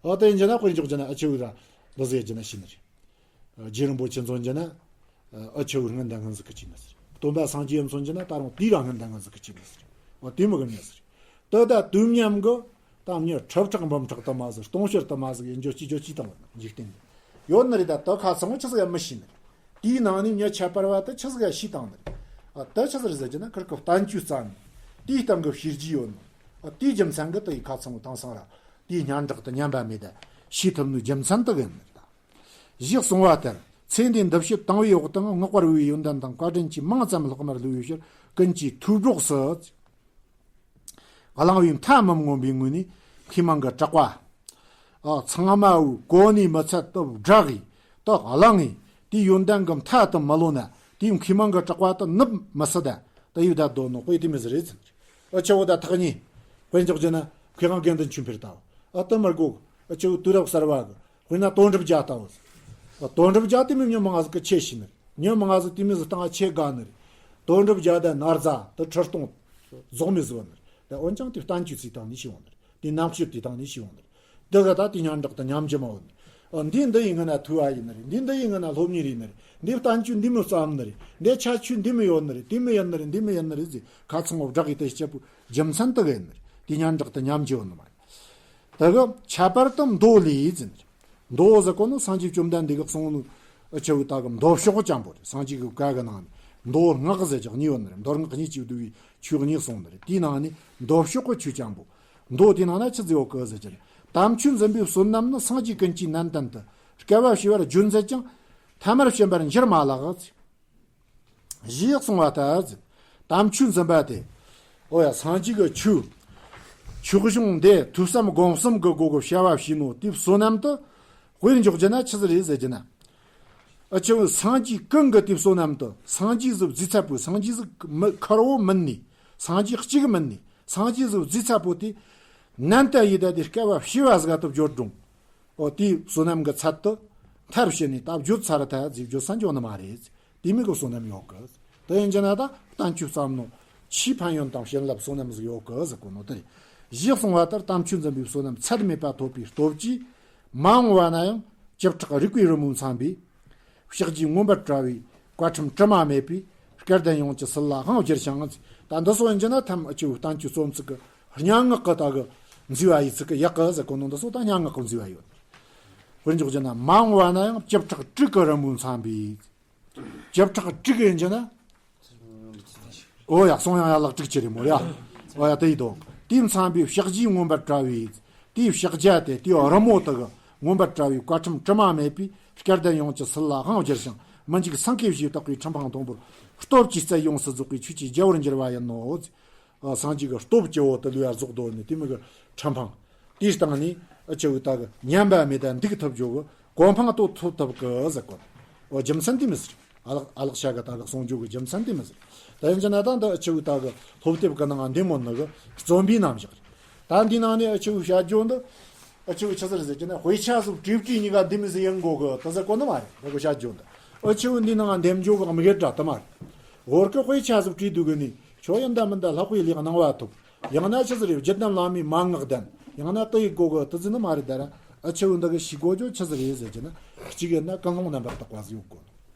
ཨོ། དེ་ཡིན་གྱི་ན་དཔེར་འཇོག་གྱི་ན། ཨ། ཆི་བོ་ར་འདི་ཟེར་གྱི་ན་ཤི་ནི་རེད། རྗེ་རིན་པོ་ཆེ་མཚོན་གྱི་ན། ཨ། ཆི་བོ་སྔོན་དང་སྔོན་ཟིག་གི་ཅི་ནི་ཟེར། སྟོན་པ་སངས་རྒྱས་མཚོན་གྱི་ན། ད་རུང་དེ་ར་སྔོན་དང་སྔོན་ཟིག་གི་ཅི་ནི་ཟེར། ཨོ། དེ་མོ་གི་ནི་ཟེར། དེ་ད་དུས་མཉམ་གི་ད་མྱི་ཁྲི་ཕྲག་འབུམ་ཕྲག་དུ་མ་ཟིག་སྟོང་ཕྲག་དུ་མ་ཟིག་ཡིན་རྒྱུ་ཅི་རྒྱུ་ཅི་དང་འཇིག་རྟེན་གི་ཡོད་ནི་རེད། ད་དེ་ཁ་ཚང་བོ་ཆི་ཟིག་ཡང་མི་ཤེས་ནི་རེད། དེའི་ནང་ནས་མྱི་ཁྱད་པར་བ་དེ་ཆི་ཟིག་ཡང་ཤེས་བཏང་ནི་རེད། ཨ། དེ་ཆི་ཟིག་རེད་ཟེར་གྱི་ན། ཁིར་གི་བསྟན་བཅོས་བརྩམས་ནས་དེའི་སྟེང་གི་བྱས་རྗེས་ཡོད་ནི། ཨ། དེའི་རྒྱུ་མཚན་གི་དེ་ཡི་ཁ་ཚང་བོ་དེང་སང་ར་དེའི་སྙན་གྲགས་དེ་ཉམས་པ་མེད་ད་ཤེས་ཐུབ་ནི་རྒྱུ་མཚན་དེ་གི་ཡིན་ནི་རེད། ད་ཞེས་གསུངས་པ་ལྟར། ཚེ་འདིའི་འདུ་བྱེད་དང་བའི་འོག་ཏུ་བསྔགས་པར་བའི་ཡོན་ཏན་དང་བཀའ་དྲིན་གྱིས་མིང་ཙམ་ལྷག་མར་བསྡུས་པའི་ཕྱིར། ཀུན་གྱི་ཐོས་སྒྲོགས་སུ་བླང་བའི་མཐའ་མི་མངོན་པའི་ངོས་ནས་མཁས་མང་གི་གྲགས་པ། ཨ། ཚང་མ་བོས་གོ་ནས་མི་ཚད་དུ་བསྒྲགས་ཡིས་དུ་བླངས་ཡིས། དེའི་ཡོན་ཏན་གྱི་མཐའ་དུ་མི་ལོ་ན། དེའི་མཁས་མང་གི་གྲགས་པ་དུ་ནུབ་མི་སྲིད་ད། དུ་ཡོད་ད་དོ་ནོ་དཔེ་དེ་མོ་ཟིག་རེད་ཟེར། ཨ། ཆི་བོ་ད་ཐག་ཉེ། དཔེར་འཇོག་གྱི་ན་མཁས་དབང་དགེ་འདུན་ཆོས་འཕེལ་ལྟ་བུ། ཨ། དེ་མི་དགོ། ཨ། ཆི་བོ་དུས་རབས་གསར་བ་གི། དཔེར་ན་དོན་གྲུབ་རྒྱལ་ལྟ་བུ་ཟེར། དོན་གྲུབ་རྒྱལ་དེ་མོ་མྱི་མང་ཟིག་གི་ཆེ་ཤེས་ནི་རེད། མྱི་མང་ཟིག་དེ་མོ་ཟིག་སྟེང་ཆེ་དགའ་ནི་རེད། དོན་གྲུབ་རྒྱལ་ད་ན་རྫ་དེ་ཁྲི་སྟོང་རྫོགས་མི་ཟིག་ཡོད་ནི་རེད། དེ་འོན་ཀྱང་དེ་བསྟན་བཅོས་ཚིག་སྟེང་ནས་ཤེས་ཡོང་ནི་རེད། དེ་རྣམ་དཔྱོད་དེ་སྟེང་ནས་ཤེས་ཡོང་ནི་རེད། འདི་ག་ད་དེ་སྙན་གྲགས་དེ་ཉམས་རྒྱུ་མ་ཡོད་ནི་རེད། ཨ། འདི་འདི་ཡི་སྔོན་ན་ཐོས་པ་ཡིན་ནི་རེད། འདི་འདི་ཡི་སྔོན་ན་སློབ་གཉེར་ཡིན་ནི་རེད། འདི་བསྟན་བཅོས་འདི་མོ་བརྩམས་ནི་རེད། འདི་ཁྱད་ཆོས་འདི་མོ་ཡོད་ནི་རེད། དེ་མོ་ཡིན་ནི་རེད། འདི་མོ་ཡིན་ནི་རེད་ཟེར་ཁ་ཚང་བོ་བསྒྲགས་ཡི་དེ་སྐྱེ་བོ་རྒྱུ་མཚན་དེ་གི་ཡིན་ནི་རེད། དེ་སྙན་གྲགས་དེ་ཉམས་རྒྱུ་ཡོད་ནི་མ་རེད། དེ་གི་ཁྱད་པར་དུ་མདོ་ལས་ཟེར་ནི་རེད། མདོ་ཟེར་གོ་ནོ་སངས་རྒྱས་བཅོམ་ལྡན་འདས་ཀྱིས་གསུངས་ནོ། ཨ། ཆི་བོ་ད་གི་མདོ་ཕྱོགས་ཅན་པོ་རེད། སངས་རྒྱས་ཀྱི་བཀའ་གི་ནང་ནས་མདོ་སྔགས་ཟེར་གྱི་གཉིས་ཡོད་ནི་རེད། མདོ་སྔགས་གཉིས་ཀྱིས་བསྡུས་པའི་ཆོས་གཉིས་གསུངས་ནི་རེད། དེའི་ནང་ནས་མདོ་ཕྱོགས་ཀྱི་ཆོས་ཅན་པོ། མདོ་དེའི་ནང་ན་ཆི་ཟིག་ཡོད་གི་ཟེར་གྱི་ན། དམ་ཆོས་འཛིན་པའི་བསོད་ནམས་ནི། སངས་རྒྱས་ཀུན་གྱི་ནན་ཏན་དུ། སྐལ་བ་བྱེ་བར་བརྗོད་མཛད་ཀྱང་། ཐ་མར་བྱིན་པར་འགྱུར་མ་ལགས། ཞེས་གསུངས་པ་ལྟར། དམ་ཆོས་འཛིན་པ་དེ། ཨོ་ཡ། སངས་རྒྱས་ཀྱི་ཆོས། ཆོས་གཞུང་འདི་ཐོས་བསམ་སྒོམ་གསུམ་གྱི་སྒོ་གི་བྱ་བ་བྱས་ནོ་དེའི་བསོད་ནམས་དེ། དཔེར་འཇོག་རྒྱུ་ན་ཆི་ཟིག་རེད་ཟེར་གྱི་ན། ཨ། ཆི་བོ་སངས་རྒྱས་ཀུན་གྱི་དེའི་བསོད་ནམས་དེ། སངས་རྒྱས་ཟིག་རྫིག་ཚད་པོ། སངས་རྒྱས་ཟིག་མི་ཁེར་བོ་མིན་ནི། སངས་རྒྱས་གཅིག་མིན་ནི། སངས་རྒྱས་ཟིག་རྫིག་ཚད་པོ་དེ། ནན་ཏན་ཡེ་ད་དེ་སྐལ་བ་བྱེ་བ་ཟིག་ག་དུ་བརྗོད་རུང་། ཨོ། དེའི་བསོད་ནམས་ཀྱི་ཚད་དེ་མཐར་ཕྱིན་ནས་ད་བརྗོད་ཚར་ཐལ་ཟེར་བརྗོད་ས་འཇོག་ནི་མ་རེད། དེ་མོ་གི་བསོད་ནམས་ཡོད་གི། དེ་ཡིན་གྱི་ན་ད་བསྟན་བཅོས་བརྩམས་ནོ་ཆེས་ཕན་ཡོན་དང་བྱིན་རླབས་བསོད་ནམས་ཟིག་ཡོད་གི་ཟེར་གོ་ནོ་དེ་རེད། ཞེས་གསུངས་པ་ལྟར། དམ་ཆོས་འཛིན་པའི་བསོད་ནམས་ཚད་མེད་པ་ཐོབ་པའི་སྟོབས་ཀྱིས། མ་འོངས་པ་ན་ཡང་བྱེ་བྲག་རིག་པའི་རི་མོ་འཚམ་པའི། ཕྱག་རྒྱའི་མངོན་པར་བཀྲ་བའི་བཀའ་ཁྲིམས་དྲི་མ་མེད་པའི་སྐལ་ལྡན་ཡོངས་ཀྱི་སྲིད་ལ་དབང་བསྒྱུར་ཞིང་། ད་འདི་ཚོ་ཡིན་གྱི་ན་ཐམས་ཅད་བསྟན་བཅོས་རྩོམ་ཚིག་གི་སྙན་ངག་གི་ད་གི་མཛེས་པ་ཡི་ཚིག་གི་ཡག་གི་ཟེར་གོ་ནོ་འདི་ཚོ་ད་སྙན་ངག་གི་མཛེས་པ་ཡོད། དཔེར་འཇོག་རྒྱུ་ན། མ་འོངས་པ་ན་ཡང་བྱེ་བྲག་དྲུག་གི་རི་མོ་འཚམ་པའི། བྱེ་བྲག་དྲུག་ཡིན་གྱི་ན། ཨོ་ཡ། གསུང་དབྱངས་ཡན་ལག་དྲུག་ཅུ་རེད་མོ་ཡ། ཨོ་ཡ། དེ་ཡི་དོ། དེ་འཚམ་པའི་ཕྱག་རྒྱའི་མངོན་པར་བཀྲ་བའི། དེའི་ཕྱག་རྒྱ་དེ་དེའི་རི་མོ་དག་གི་མངོན་པར་བཀྲ་བའི་བཀའ་ཁྲིམས་དྲི་མ་མེད་པའི་སྐལ་ལྡན་ཡོངས་ཀྱི་སྲིད་ལ་དབང་བསྒྱུར་ཞིང་། མི་འཇིགས་སེང་གེའི་ཞལ་དག་པའི་ཁྲི་འཕང་མཐོན་པོར་སྟོབས་ཀྱིས་རྩལ་ཡོངས་སུ་རྫོགས་པའི་ཆོས་ཀྱི་རྒྱལ་པོར་འགྱུར་བ་ཡིན་ནོ། ཨ། སངས་རྒྱས་ཀྱི་སྟོབས་ཀྱི་འོག་ཏུ་ལུས་པ་རྫོགས་འདོད་ནི་དེ་མོ་གི་ཁྲི་འཕང་། དེའི་སྟེང་ནས་ཨ་ཆི་བོ་ད་གི་ཉམས་པ་མེད་ད་འདུག་ཐུབ་རྒྱུ་གི་གོ་འཕང་དེ་ཐོབ་ཐུབ་གི་ཟེར་གོ། ཨོ། རྒྱུ་མཚན་དེ་མོ་ཟེར། ཨ་ལགས་ཨ་ལགས་ཤ་གི་ད་གི་གསུང་རྒྱུ་གི་རྒྱུ་མཚན་དེ་མོ་ཟེར། ད་ཡིན་གྱི་ན་ད་འདི་ཨ་ཆི་བོ་ད་གི་སློབ་དེབ་གི་ནང་འདི་མོ་ནི་གི་རྩོམ་པའི་རྣམ་གཞག་རེད། ད་འདི་ནང་ནས་ཨ་ཆི་བོ་བཤད་རྒྱུ་འདི། ཨ་ཆི་བོ་ཆི་ཟེར་ཟེར་གྱི་ན། དཔེ་ཆ་ཟིག་བྲིས་བྲིས་གཉིས་ཀ་འདི་མོ་ཟིག་ཡིན་དགོ་གི་དེ་ཟེར་གོ་ནི་མ་རེད། འདི་གི་བཤད་རྒྱུ་འདི། ཨ་ཆི་བོ་འདི་ནང་འདེམས་རྒྱུ་གི་དམིགས་ཡུལ་འདྲ་དེ་མ་རེད། འོར་གི་དཔེ་ཆ་ཟིག་བྲིས་འདུག་གི་ནི། ཁྱོད་ཡིན་ད་མིན་ད་ལྷག་པའི་ལས་གནང་བ་ཐོབ། ཡང་ན་ཆི་ཟིག་རེད། རྒྱུད་རྣམས་བླ་མའི་མན་ངག་ལྡན། ཡང་ན་དེ་ཡི་སྒོ་གི་དེ་ཟིག་ནི་མ་རེད་ད་ར། ཨ་ཆི་བོ་འདི་གི་ཤེས་དགོས་རྒྱུ་ཆི་ཟིག་རེད་ཟེར་གྱི་ན། གཅིག་ཡིན་ན་ཀུན་སློང་རྣམ་པར་དག་པ་ཟིག་ཡོད་དགོས།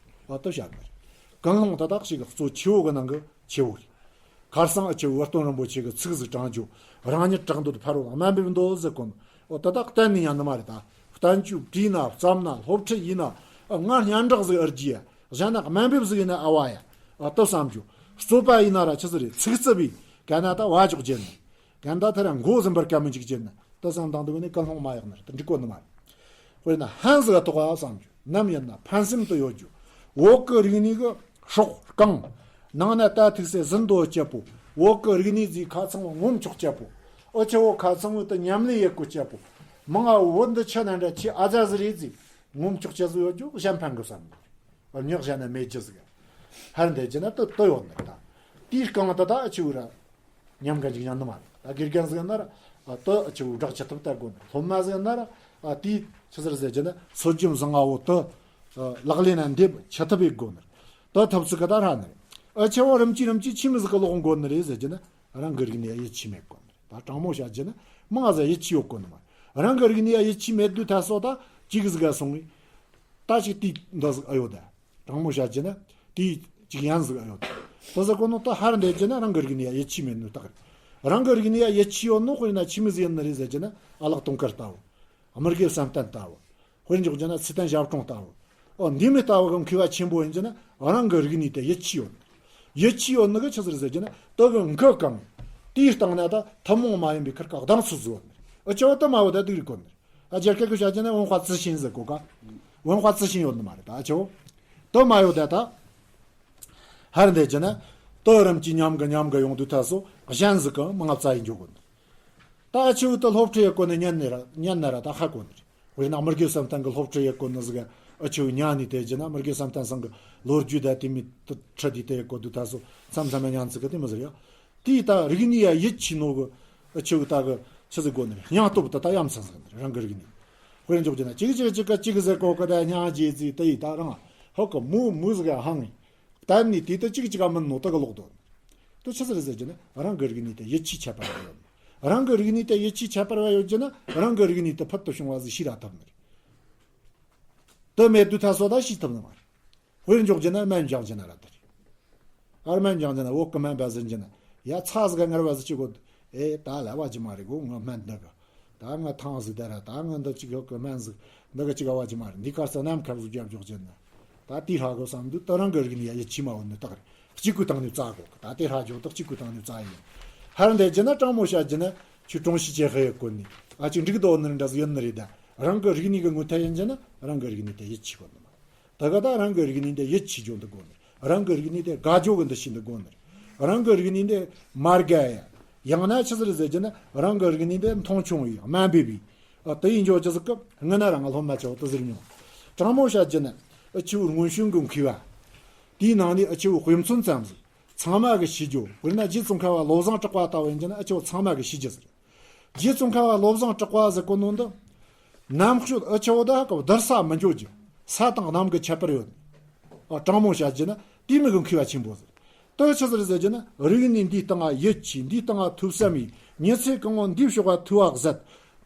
ཨ་དེ་བཤད་པ་རེད། ཀུན་སློང་དེ་དག་ཞིག་གི་གཙོ་ཆེ་བོ་གི་ནང་གི་ཆེ་བོ་རེད། ཁར་སང་ཨ་ཆི་བོ་དབུ་སྟོན་རིན་པོ་ཆེ་གི་ཚིག་ཟིག་དྲངས་རྒྱུ། རང་ཉིད་བྲག་འདོད་ཕ་རོལ་དམའ་འབེབས་འདོད་ཟེར་གོ་ནོ། ཨོ་ད་ད་གཏན་ནས་ཉན་ནི་མ་རེད་ད། བསྟན་བཅོས་བྲིས་ན་བརྩམས་ན་སློབ་ཁྲིད་ཡིན་ན། ཨ་ང་སྙན་གྲགས་ཟིག་ཨེ་རྒྱས་ཡ། གཞན་ན་དམའ་འབེབས་ཟིག་ཡིན་ན་ཨ་བ་ཡ། ཨ་ད་བསམ་རྒྱུ། རྩོད་པ་ཡིན་ན་ར་ཆི་ཟིག་རེད། ཚིག་རྩུབ་བས་གན་ན་ད་བ་ཅོག་བརྒྱབ་ནས། གན་ད་ཐ་ར་མགོ་ཟིན་པར་ག་མི་འཇིག་བརྒྱབ་ནས། ད་བསམ་དང་དུ་བས་ནས་ཀུན་སློང་མ་ཡག་ནི་རེད། ད་འགྲིག་གོ་ནི་མ་རེད། དཔེར་ན་ཕན་ཟིག་ཨ་ཐོགས་ཨ་བསམ་རྒྱུ། ནམ་ཡིན་ན་ཕན་སེམས་དུ་ཡོད་རྒྱུ། བོད་ཀྱི་རིག་གནས་ཀྱི་སྲོག་རྐང་། ནང་ན་ད་ཐུག་སེ་ཟིན་དོ་སྐྱེ་པོ། བོད་ཀྱི་རིག་གནས་ཟིག་ཁ་ཚང་བ་ངོམ་ཆོག་སྐྱེ་པོ། ཨོ་ཆེ་བོ་ཁ་ཚང་བོ་ད་ཉམས་ལེན་ཡེད་གོ་སྐྱེ་པོ། མང་ང་བོད་འདི་ཆ་ན་འདྲ་ཆེ་ཨ་ཛ་ཟི་རེད་ཟིག་ངོམ་ཆོག་སྐྱེ་ཟིག་ཡོད་རྒྱུ་གཞན་ཕན་གི་བསམ་གི། ཨ་ཉག་གཞན་ན་མེད་རྒྱུ་ཟིག་ཧར་འདེད་རྒྱུ་ན་ད་ད་ཡོད་ནི་ད། དེའི་རྐང་ད་ད་ཨ་ཆེ་བོ་ར། ཉམས་ག་འཇིག་ཉམས་ནི་མ་རེད། ད་དགེ་རྒན་ཟིག་ན་ར། ཨ་ད་ཨ་ཆེ་བོ་བསྒྲགས་ཅི་ཐུབ་ད་དགོ་ནི། སློབ་མ་ཟིག་ན་ར། ཨ་དེའི་ཆི་ཟེར་ཟེར་རྒྱུ་ན་སྲོལ་རྒྱུན་བཟང་ང་བོ་ད། ཨ་ལག་ལེན་ན་འདེབས་ཅི་ཐུབ་ཡེད་དགོ་ནི། ད་ཐབས་ཚུལ་ག་ད་ཧྲ་ནི་རེད། ཨ་ཆེ་བོ་རིམ་གྱིས་རིམ་གྱིས་ཆི་མོ་ཟིག་ག་ལོག་དགོ་ནི་རེད་ཟེར་རྒྱུ་ན། རང་གི་རིག་གནས་ཡིད་ཆེས་མེད་དགོ་ནི་རེད། ད་དྲང་མོ་བཤད་རྒྱུ་ན་མང་ང་ཟིག་ཡིད་ཆེས་ཡོད་དགོ་ནི་མ་རེད། རང་གི་རིག་གནས་ཡིད་ཆེས་མེད་དུས་ད་སོ་ད་ཅིག་ཟིག་ག་སོང་ངི། ད་ཅིག་དེ་འདྲ་ཟིག་ཨ་ཡོད་ད། དྲང་མོ་བཤད་རྒྱུ་ན། དེ་ཅིག་ཡན་ཟིག་ཨ་ཡོད་ད། ད་ཟེར་གོ་ནོ་ད་ཧར་འདེད་རྒྱུ་ན་རང་གི་རིག་གནས་ཡ་ཡིད་ཆེས་མེད་ནོ་རྟགས་རེད། རང་གི་རིག་གནས་ཡ་ཡིད་ཆེས་ཡོད་ནོ་དཔེར་ན་ཆི་མོ་ཟིག་ཡིན་ནི་རེད་ཟེར་རྒྱུ་ན། ཨ་ལགས་དུང་དཀར་ལྟ་བུ། ཨ་མི་དགེ་བསམ་གཏན་ལྟ་བུ། དཔེར་འཇོག་རྒྱུ་ན་ཚེ་བརྟན་ཞབས་དྲུང་ལྟ་བུ། ཨོ་འདི་མོ་ལྟ་བུ་གི་མཁས་པ་ཆེན་པོ་ཡིན་རྒྱུ་ན་རང་གི་རིག་གནས་དེ་ཡིད་ཆེས་ཡོད་ནི། ཡིད་ཆེས་ཡོད་ནི་གི་ཆི་ཟིག་རེད་ཟེར་རྒྱུ་ན་དེ་གི་མཁས་གང་། དེའི་སྟེང་ན་ད་ཐུན་མོང་མ་ཡིན་པའི་ཁུར་ག་གདེང་ཚོད་ཟིག་ཡོད་ནི། ཨ་ཆེ་བོ་དེ་མ་བོ་ད་སྡུག་རུ་གོ་ནི། ཨ་རྒྱ་སྐད་གི་བཤད་རྒྱུ་ན་文化自信ཟེར་གོ་ག文化自信ཡོད་ནི་མ་རེད་ད་ཨ་ཆེ་བོ། དེ་མ་ཡོད་ད་ད། ཧར་འདེད་རྒྱུ་ན། དེ་རིམ་གྱིས་ཉམས་གི་ཉམས་གི་ཡོང་དུས་ད་སོ་གཞན་ཟིག་གི་མང་ང་བཙལ་ཡེད་འགྱོ་དགོ་ནི། ད་ཨ་ཆེ་བོ་ད་སློབ་ཁྲིད་ཡེད་གོ་ནི་ཉན་ནི་ར་ཉན་ན་ར་ད་ཧ་གོ་ནི་རེད། དཔེར་ན་ཨ་མི་དགེ་བསམ་གཏན་གི་སློབ་ཁྲིད་ཡེད་གོ་ནི་ཟིག་ཨ་ཆེ་བོ་ཉན་ནི་དེ་རྒྱུ་ན་ཨ་མི་དགེ་བསམ་གཏན་ཚང་གི་ལོ་རྒྱུས་ད་དེ་མོ་ད་ཁྲིད་དེ་ད་ཡེད་གོ་དུས་ད་སོ་མཚམས་མཚམས་ཡ་ཉན་ཟིག་གི་དེ་མོ་ཟིག་ཡ། དེའི་ད་རིག་གནས་ཡ་ཡིད་ཆེས་ནོ་གི་ཨ་ཆེ་བོ་ད་གི་ཆི་ཟིག་དགོ་ནི་རེད། སྙིང་སྟོབས་ད་ད་ཡ་མཚན་ཟིག་ནི་རེད་རང་གི་རིག་གནས། དཔེར་འཇོག་རྒྱུ་ན་གཅིག་གཅིག་གཅིག་ག་གཅིག་ཟེར་གོ་གི་ད་སྙིང་རྗེ་ཟིག་དེ་ཡི་ད་རང་ཧོ་གི་མོ་མོ་ཟིག་ཡ་ཧང་ངི། གཏན་ནས་དེ་ལྟར་གཅིག་གཅིག་ག་མིན་ནོ་ད་ག་ལོག་དོ། དེ་ཆི་ཟིག་རེད་ཟེར་རྒྱུ་ན་རང་གི་རིག་གནས་དེ་ཡིད་ཆེས་ཁྱད་པར་བ་ཡོད། རང་གི་རིག་གནས་དེ་ཡིད་ཆེས་ཁྱད་པར་བ་ཡོད་རྒྱུ་ན་རང་གི་རིག་གནས་དེ་ཕུལ་དུ་བྱུང་བ་ཟིག་ཤེས་ར་ཐུབ་ནི་རེད། དེ་མེད་དུས་ད་སོ་ད་ཤེས་ཐུབ་ནི་མ་རེད། དཔེར་འཇོག་རྒྱུ་ན་སྨན་སྦྱང་རྒྱུ་ན་ར་དེ་རེད། ཨར་སྨན་སྦྱང་རྒྱུ་ན་བོད་གི་སྨན་པ་ཟིན་རྒྱུ་ན་ཡ་ཚ་ཟིག་ངར་བ་ཟིག་ཅིག་གོ། ཨེ་ད་ལ་བ་ཅི་མ་རེད་གོ་ང་སྨན་འདི་གི། ད་ང་ཐང་ཟིག་ད་ར་ད་ང་འདི་ཅིག་ཡོད་གི་སྨན་ཟིག་འདི་གི་ཅིག་ཨ་བ་ཅི་མ་རེད། འདི་གར་ས་ནམ་ཁབ་ཟིག་རྒྱབ་འཇོག་རྒྱུ་ན། ད་དེ་ཧྲ་གོ་བསམ་དུས་ད་རང་གི་རིག་ནས་ཡ་ཡིད་ཆེས་མ་འོང་ནི་རྟགས་རེད། གཅིག་གུ་བཏང་ནས་བཙལ་གོ་གི། ད་དེ་ཧྲ་འཇོག་ད་གཅིག་གུ་བཏང་ནས་བཙལ་ཡིན། ཧར་འདེད་རྒྱུ་ན་དྲང་མོ་བཤད་རྒྱུ་ན་ཁྱོད་ཀྲུང་ཞི་ཅེ་ཧེ་ཡོད་གོ་ནི། ཨ་ཅིག་འགྲིག་དོ་ནི་འདྲ་ཟིག་ཡོད་ནི་རེད་ད། རང་གི་རིག་གནས་ཀྱི་ངོ་ཐད་ཡིན་རྒྱུ་ན་རང་གི་རིག་གནས་དེ་ཡིད་ཆེས་གོ་ནི་མ་རེད། ད་ག་ད་རང་གི་རིག་གནས་དེ་ཡིད་ཆེས་རྒྱུ་འདི་དགོ་ནི། རང་གི་རིག་གནས་དེ་དགའ་རྒྱུ་གི་འདི་ཤེས་འདི་དགོ་ནི། རང་གི་རིག་གནས་དེ་མ་དགའ་ཡ། ཡང་ན་ཆི་ཟིག་རེད་ཟེར་རྒྱུ་ན་རང་གི་རིག་གནས་དེ་མཐོང་ཆུང་ཡི་དམའ་འབེབས་ཡི། ཨ་དེ་ཡིན་འཇོག་རྒྱུ་ཟིག་གི་སྔ་ན་རང་ང་སློབ་མ་ཆེ་བོ་དེ་ཟེར་མྱོང་། དྲང་མོ་བཤད་རྒྱུ་ན་ཨ་ཆེ་བོ་སྔོན་བྱོན་གི་མཁས་པ། དེའི་ནང་ནས་ཨ་ཆེ་བོ་དཔེ་མཚོན་ཙམ་ཟིག་ཚང་མ་གི་ཤེས་རྒྱུ། དཔེར་ན་རྗེ་ཙོང་ཁ་བ་བློ་བཟང་གྲགས་པ་ལྟ་བུ་ཡིན་རྒྱུ་ན་ཨ་ཆེ་བོ་ཚང་མ་གི་ཤེས་རྒྱུ་ཟིག་རེད། རྗེ་ཙོང་ཁ་བ་བློ་བཟང་གྲགས་པ་ཟེར་གོ་ནོ་འདི། རྣམ་དཔྱོད་ཨ་ཆེ་བོ་ད་ཧ་གོ་བསྡུར་ས་མི་འཇོག་རྒྱུ། ས་དང་གནམ་གྱི་ཁྱད་པར་ཡོད། ཨ་དྲང་མོ་བཤད་རྒྱུ་ན་དེ་མོ་གི་མཁས་པ་ཆེན་པོ་ཟེར། དེ་ཆི་ཟིག་རེད་ཟེར་རྒྱུ་ན་རིག་གནས་འདིའི་སྟེང་ང་ཡིད་ཆེས། འདིའི་སྟེང་ང་ཐོས་བསམ་ཡེད། མི་ཚེ་གང་བོ་འདིའི་ཕྱོགས་ལ་ཐུགས་བ་ཟད།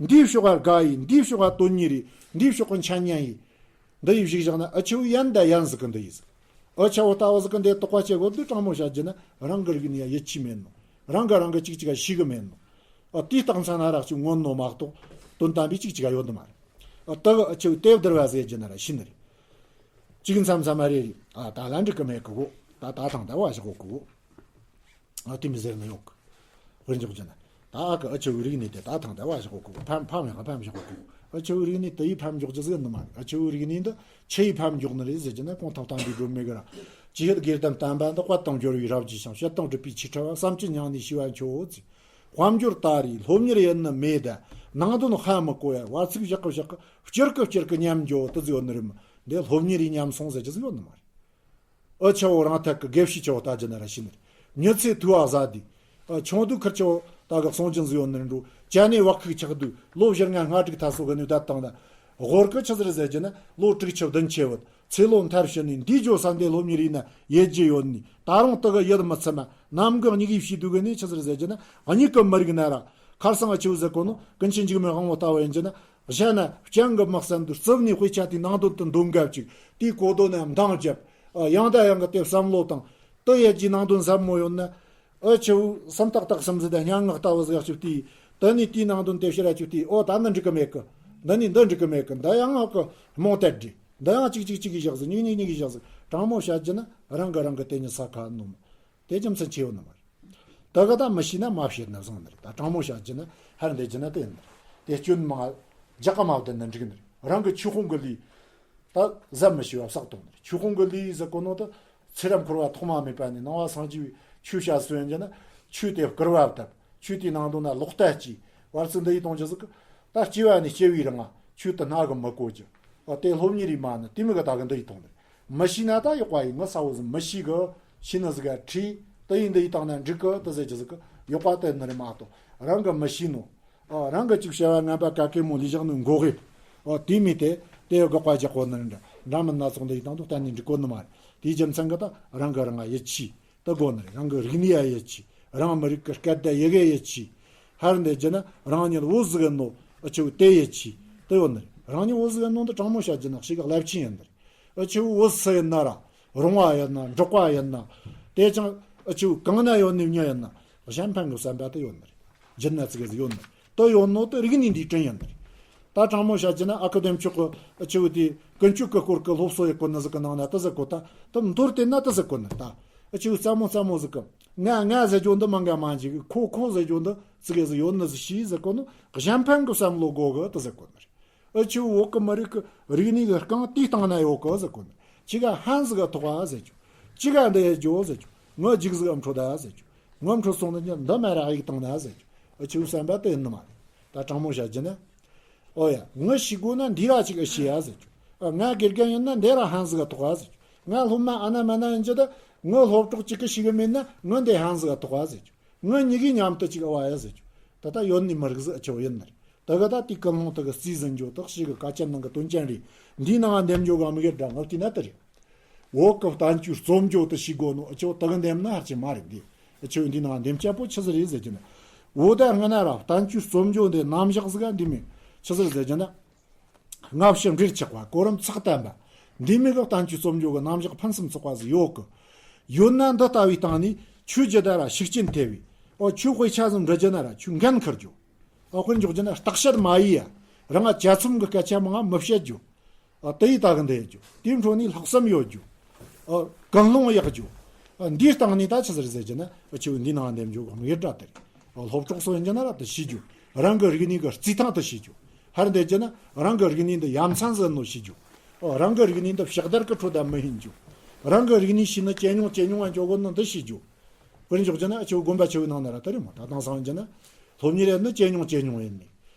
འདིའི་ཕྱོགས་ལ་དགའ་ཡི། འདིའི་ཕྱོགས་ལ་དོན་གཉེར་ཡི། འདིའི་ཕྱོགས་ཀྱི་འཆད་ཉན་ཡི། འདི་ཡི་བཞུགས་བཞག་ན་ཨ་ཆེ་བོ་ཡན་ད་ཡན་ཟིག་གི་འདི་ཡི་ཟིག་ཨ་ཆེ་བོ་ལྟ་བུ་ཟིག་གི་འདི་དོགས་པ་སྐྱེ་དགོས་དུས་དྲང་མོ་བཤད་རྒྱུ་ན་རང་གི་རིག་གནས་ཡ་ཡིད་ཆེས་མེད་ནོ། རང་ག་རང་གི་གཅིག་གཅིག་ག་ཤེས་གི་མེད་ནོ། ཨ་དེའི་རྟགས་མཚན་ན་རག་ཅིག་མངོན་ནོ་མ་གཏོགས་དོན་དམ་པའི་གཅིག་གཅིག་ག་ཡོད་ནི་མ་རེད། ཨ་ད་གི་ཨ་ཆེ་བོ་དེབ་བསྡུར་བ་ཟེར་རྒྱུ་ན་ར་ཤེས་ནི་རེད། གཅིག་མཚམས་མཚམས་མ་རེད་རེད། ཨ་ད་ལ་འགྲིག་གི་མེད་གི་གོ་ད་ད་ཐང་ད་བ་བཞག་གོ་གི་གོ་ཨ་དེ་མི་ཟེར་ནི་ཡོད་གི། དཔེར་འཇོག་རྒྱུ་ན། ད་ཨ་ཁུ་ཨ་ཆེ་བོའི་རིག་གནས་དེ་ད་ཐང་ད་བ་བཞག་གོ་གི་གོ་ཕམ་ཕམ་ཡང་ཕམ་བཞག་གོ་གི་གོ་ཨ་ཆེ་བོའི་རིག་གནས་དེ་ཡིས་ཕམ་འཇོག་རྒྱུ་ཟེར་ནི་མ་རེད། ཨ་ཆེ་བོའི་རིག་གནས་འདི་ཆི་ཡིས་ཕམ་འཇོག་ནི་རེད་ཟེར་རྒྱུ་ན་གོང་ཐོག་དང་འདི་སྒྲོལ་མེད་གི་ར། ཅི་ཕྱིར་དགེ་ལྡན་བསྟན་པ་འདི་དཔལ་དང་འབྱོར་བའི་རབ་ཀྱི་ཞིང་། བྱེད་དང་སྒྲུབ་པའི་ཆོས་ཁྲ་བ། བསམ་གྱིས་མྱངས་ནས་ཤེས་པ་འཁྱོལ་ཟེར། དཔལ་འབྱོར་ད་རེས་སློབ་གཉེར་ཡིན་ནི་མེད་ད། ནང་དོན་ཧ་མི་གོ་ཡ། བར་ཚིགས་བཞག་གི་བཞག་གི་བསྐྱུར་གི་བསྐྱུར་གི་ཉམས་འགྱོ་དུ་ཟིག་ཡོད་ནི་རེད། འདི་སློབ་གཉེར་ཡི་ཉམས་སོང་ཟེར་གྱི་ཟིག་ཡོད་ནི་མ་རེད། ཨ་ཆེ་བོ་རང་ཐད་ཀྱི་དགེ་བཤེས་ཆེ་བོ་ལྟ་རྒྱུ་ན་ར་ཤེས་ནི་རེད། མྱི་ཚེ་ཐུ་བ་ཟ་དུས། ཨ་ཆུང་དུས་ཁུར་ཆེ་བོ་ད་གི་གསུང་རྒྱུན་ཟིག་ཡོད་ནི་རེད་འགྲོ། ཅ་ནེ་བག་ཁུག་ཆག་དུས་ལོ་བཞི་ལྔ་ལྔ་དྲུག་ཐ་སོ་གི་ནུས་ད་བཏང་ད། ཧོར་གི་ཆི་ཟིག་རེད་ཟེར་རྒྱུ་ན་ལོ་དྲུག་ཅུ་བདུན་ཅུ་བུད། ཚེ་ལོ་མཐར་ཕྱིན་ནས་འདིའི་ཇོ་ས་འདི་སློབ་གཉེར་ཡིན་ན་ཡེད་རྒྱུ་ཡོད་ནི། ད་རུང་དེ་གི་ཡིད་མི་ཚིམ་མ་གནམ་གང་སྙིགས་ཡིད་ཤེས་དུས་གི་ནི་ཆི་ཟིག་རེད་ཟེར་རྒྱུ་ན་སྙིགས་གི་མི་རིག་ན་ར། ཁར་སང་ཨ་ཆེ་བོ་ཟེར་གོ་ནོ་ཀུན་མཁྱེན་འཇིགས་མེད་དབང་པོ་ལྟ་བུ་ཡིན་རྒྱུ་ན། གཞན་ན་སྤྱང་གི་དམག་བསམ་དུས་རྩིབ་ནས་དཔེ་ཆ་དེའི་ནང་དོན་དུ་འདོན་དགའ་བཅུག་དེའི་གོ་དོན་ནས་འདང་རྒྱབ། ཡང་ད་ཡང་གི་དེ་བསམ་བློ་བཏང་། དེ་ཡེད་རྒྱུའི་ནང་དོན་ཟབ་མོ་ཡོད་ན། ཨ་ཆེ་བོ་སུམ་རྟགས་དག་གསུམ་ཟིག་དང་སྙན་ངག་ལྟ་བུ་ཟིག་ཡག་ཅིག་དེའི་ དེ་ནས་དེའི་ནང་དོན་དེ་ཕྱིར་ར་བཅུག་དུས། ཨོ་ད་འདི་འགྲིག་གི་མེད་གི། འདི་ནས་འདི་འགྲིག་གི་མེད་གི། འདི་ཡང་ཨ་གི་རྨོངས་དད་རེད། འདི་ཡང་གཅིག་གཅིག་གཅིག་གིས་བཞག་ཟིག། གཉིས་གཉིས་གཉིས་གིས་བཞག་ཟིག། དྲང་མོ་བཤད་རྒྱུ་ན་རང་གིས་རང་གི་དེ་ཉིད་ས་ཁ་ནོམ། དེ་རྒྱུ་མཚན་ཆེ་བོ་ནི་མ་རེད། དེ་གི་ད་མི་ཤེས་ན་མ་བཤད་ན་བཟང་ནི་རེད། ད་དྲང་མོ་བཤད་རྒྱུ་ན་ཧར་འདེད་རྒྱུ་ན་དེ་ཡིན་ནི་རེད། དེ་སྐྱོན་མང་རྒྱག་གི་མ་བསྡད་ན་འགྲིག་ནི་རེད། རང་གི་ཆོས་དཔོན་གི་ལུས། ད་ཟབ་མི་ཤེས་པ་བསགས་གཏོང་ནི་རེད། ཆོས་དཔོན་གི་ལུས་ཟེར་གོ་ནོ་ད་ཚེ་རབས་འཁོར་བ་ཐོག་མ་མེད་པ་ནས་ནང་པ་སངས་རྒྱས་པའི་ཆོས་བཤད་སྲོལ་ཡིན་རྒྱུ་ན། ཆོས་དེ་བསྐུར་བ་བཏབ། ཆོས་དེའི་ནང་དོན་ན་ལོག་ལྟ་སྐྱེས། བར་ཚིག་འདི་ཡི་གཏོང་རྒྱུ་ཟིག་གི། ད་སྐྱེ་བ་ནས་སྐྱེ་བའི་རིང་ང་ཆོས་དེ་སྣ་གིས་མི་གོ་རྒྱུ། ཨ་དེ་སློབ་གཉེར་ཡེ་མ་ནི་དེ་མོ་གི་ད་གི་འདི་ཡི་གཏོང་ནི་རེད། མི་ཤེས་ན་ད་ཡག་པ་ཡིན། ངི་ས་བོ་ཟིག་མི་ཤེས་གི། ཤེས་ནི་ཟིག་ག་ཁྲིད། དེ་ཡིན་འདི་ཡི་བཏང་ན་འགྲིག་གི། དེ་ཟེར་རྒྱུ་ཟིག་གི་ཡག་པ་དེ་ནི་རེད་མ་གཏོགས། རང་གིས་མི་ཤེས་ནོ། ཨ་རང་གིས་ཅིག་བྱ་བ་ངན་པ་ག་གེ་མོ་ལས་བཞག་ནི་མགོ་དབྱེ། ཨ་དེ་མོ་དེ་དེ་དགག་པ་རྒྱག་གོ་ནི་རེད། འདྲ་མིན་སྣ་ཚོགས་འདི་ཡི་བཏང་དུས་གཏན་ནས་འགྲིག་གོ་ནི་མ་རེད། དེའི་རྒྱུ་མཚན་གི་ད་རང་གིས་རང་ང་ཡིད་ཆེས། དེ་དགོས་ནི་རེད། རང་གི་རིག་གནས་ཡ་ཡིད་ཆེས། རང་མི་རིགས་ཀྱི་སྐད་བརྡ་ཡི་གེ་ཡིད་ཆེས། ཧར་འདེད་རྒྱུ་ན་རང་ཉིད་བོད་ཟིག་ཡིན་ནོ། ཨ་ཆེ་བོ་དེ་ཡིད་ཆེས། དེ་ཡོད་ནི་རེད། རང་ཉིད་བོད་ཟིག་ཡིན་ནོ་འདི་དྲང་མོ་བཤད་རྒྱུ་ན་ཞེ་གི་རླབས་ཆེན་ཡིན་ནི་རེད། ཨ་ཆེ་བོ་བོད་སུ་ཡིན་ན་ར། རོང་བ་ཡིན་ན། འབྲོག་པ་ཡིན་ན། དེ་ཅང་ཨ་ཆེ་བོ་གང་ན་ཡོད་ནི་མྱི་ཡིན་ན། གཞན་ཕན་གི་བསམ་པ་དེ་ཡོད་ནི་རེད། རྒྱུ་ན་ཙི་གེ་ཟིག་ཡོད་ནི་རེད། དེ་ཡོད་ནོ་དེ་རིག་གནས་འདིའི་དྲིན་ཡིན་ནི་རེད། ད་དྲང་མོ་བཤད་རྒྱུ་ན་ཨ་ཁུ་བདེ་མཆོག་གི་ཨ་ཆེ་བོ་དེ་ཀུན་སྤྱོད་ཀྱི་སྐོར་གྱི་སློབ་གསོ་ཡེ་གོ་ནི་ཟིག་གི་ནང་ན་དེ་ཟེར་གོ། ད་དེ་མདོར་བསྟན་ན་དེ་ཟེར་གོ་ནི། ད་ཨ་ཆེ་བོ་སླ་མོ་སླ་མོ་ཟིག་གི། ང་ང་ཟེར་རྒྱུ་འདི་མང་ག་མང་ཅིག། ཁོ་ཁོ་ཟེར་རྒྱུ་འདི་ཙི་གེ་ཟིག་ཡོད་ནི་ཟིག་ཤེས་ཟེར་གོ་ནི། གཞན་ཕན་གི་བསམ་བློ་དགོས་གི་དེ་ཟེར་གོ་ནི་རེད། ཨ་ཆེ་བོ་བོད་གི་མི་རིགས་ཀྱི་རིག་གནས་ཀྱི་རྐང་དེའི་སྟེང་ན་ཡོད་གི་ཟེར་གོ་ནི། ཅི་ག་ཧན་ཟིག་ག་ཐོགས་ཟེར་རྒྱུ། ཅི་ག་འདི་ཡེ་རྒྱུ་ཟེར་རྒྱུ། ངོ་རྒྱུག་ཟིག་ག་འཕྲོད་ད་ཟེར་རྒྱུ། ངོ་འཕྲོད་སོང་ནི་འདི་མ་ར་ཡིག་བཏང་ན་ཟེར་རྒྱུ། ཨ་ཆེ་བོ་བསམ་པ་དེ་ཡིན་ནི་མ་རེད། ད་དྲང་མོ་བཤད་རྒྱུ་ན། ཨོ་ཡ། ངོ་ཤེས་དགོས་ན་འདི་ར་ཅིག་ཨ་ཤེས་ཡ་ཟེར་རྒྱུ། ཨ་ང་དགེ་རྒན་ཡིན་ན་འདི་ར་ཧན་ཟིག་ག་ཐོགས་ཟེར་རྒྱུ། ང་སློབ་མ་ཨ་ན་མ་ན་ཡིན་རྒྱུ་ད། ངོ་སློབ་གྲོགས་གཅིག་གི་ཤེས་གི་མེད་ན་ངོ་འདི་ཧན་ཟིག་ག་ཐོགས་ཟེར་རྒྱུ། ངོ་གཉིས་གི་མཉམ་དུ་ཅིག་ཨ་བ་ཡ་ཟེར་རྒྱུ། ད་ལྟ་ཡོད་ནི་མི་རིགས་ཟིག་ཨ་ཆེ་བོ་ཡིན་ནི་རེད། དེ་གི་ད་དེའི་ཀུན་སློང་དེ་གི་རྩིས་ཟིན་རྒྱུ་དག་ཞིག་གི་སྐད་ཆ་ནང་གི་དོན་ཅན་རེད། འདིའི་ནང་འདེམ་རྒྱུ་གི་དམིགས་ཡུལ་འདྲ་ངག་བལྟས་ན་དེ་རེད། བོད་ཀྱི་བསྟན་བཅོས་རྩོམ་རྒྱུ་དེ་ཤེས་དགོས་ནོ། ཨ་ཆེ་བོ་དེ་གི་འདེམ་ན་ཧར་ཅིག་མ་རེད་འདི། ཨ་ཆེ་བོ་འདིའི་ནང་འདེམ་སྤྱད་པོ་ཆི་ཟིག་རེད་ཟེར་རྒྱུ་ན། བོད་ད་སྔ་ན་ར་བསྟན་བཅོས་རྩོམ་རྒྱུ་འདི་རྣམ་གཞག་ཟིག་ག་འདི་མིན་ཆི་ཟིག་རེད་ཟེར་རྒྱུ་ན། སྔ་ཕྱི་འབྲེལ་ཆགས་པ། གོ་རིམ་ཚགས་དམ་པ། འདི་མོ་གི་བསྟན་བཅོས་རྩོམ་རྒྱུ་གི་རྣམ་གཞག་ཕུན་སུམ་ཚོགས་པ་ཟིག་ཡོད་གི། ཡོད་ན་འདི་ལྟ་བུའི་སྟེང་ནས་ཆོས་རྒྱུད་ད་ར་ཤུགས་རྐྱེན་ཐེབས་བས། ཨོ་ཆོས་དཔེ་ཆ་ཟིག་འབྲི་རྒྱུ་ན་ར་ཆོས་འགན་འཁུར་རྒྱུ། ཨོ་དཔེ་འཇོག་རྒྱུ་ན་བརྟག་དཔྱད་མ་ཡེ་ཡ། རང་ང་བཅའ་མཚམས་གི་སྐད་ཆ་མང་ང་མི་བཤད་རྒྱུ། ཨ་དེ་ཡི་ད་གི་འདི་ཡེ་རྒྱུ། དེའི་འཕྲོ་ནས་ལྷག་བསམ་ཡོད་རྒྱུ། ཨ་ཀུན་སློང་ཡག་རྒྱུ། ཨ་འདིའི་སྟེང་ནས་ད་ཆི་ཟིག་རེད་ཟེར་རྒྱུ་ན། ཨ་ཆེ་བོ་འདིའི་ནང་འདེམ་རྒྱུ་གི་དམིགས་ཡུལ་འདྲ་དེ་རེད། ཨ་སློབ་གྲོགས་སུ་ཡིན་རྒྱུ་ན་ར་དེ་ཤེས་རྒྱུ། རང་གི་རིག་གནས་གི་རྩིས་ཐང་དེ་ཤེས་རྒྱུ། ཧར་འདེད་རྒྱུ་ན་རང་གི་རིག་གནས་འདི་ཡ་མཚན་ཟིག་ཡིན་ནོ་ཤེས་རྒྱུ། ཨ་རང་གི་རིག་གནས་འདི་ཕྱག་བདར་གི་ཁྲོད་ད་མི་ཡིན་རྒྱུ། རང་གི་རིག་གནས་ཤེས་ནི་ཇེ་ཉུང་ཇེ་ཉུང་ང་འགྱོ་གོ་ནོ་འདི་ཤེས་རྒྱུ། དཔེར་འཇོག་རྒྱུ་ན་ཨ་ཆེ་བོ་དགོན་པ་ཆེ་བོའི་ནང་ན་ར་དེ་རེད་མོ། ད་དེང་སང་ཡིན་རྒྱུ་ན་སློབ་གཉེར་ཡིན་ནི་ཇེ་ཉུང་ཇེ་ཉུང་ཡིན་ནི།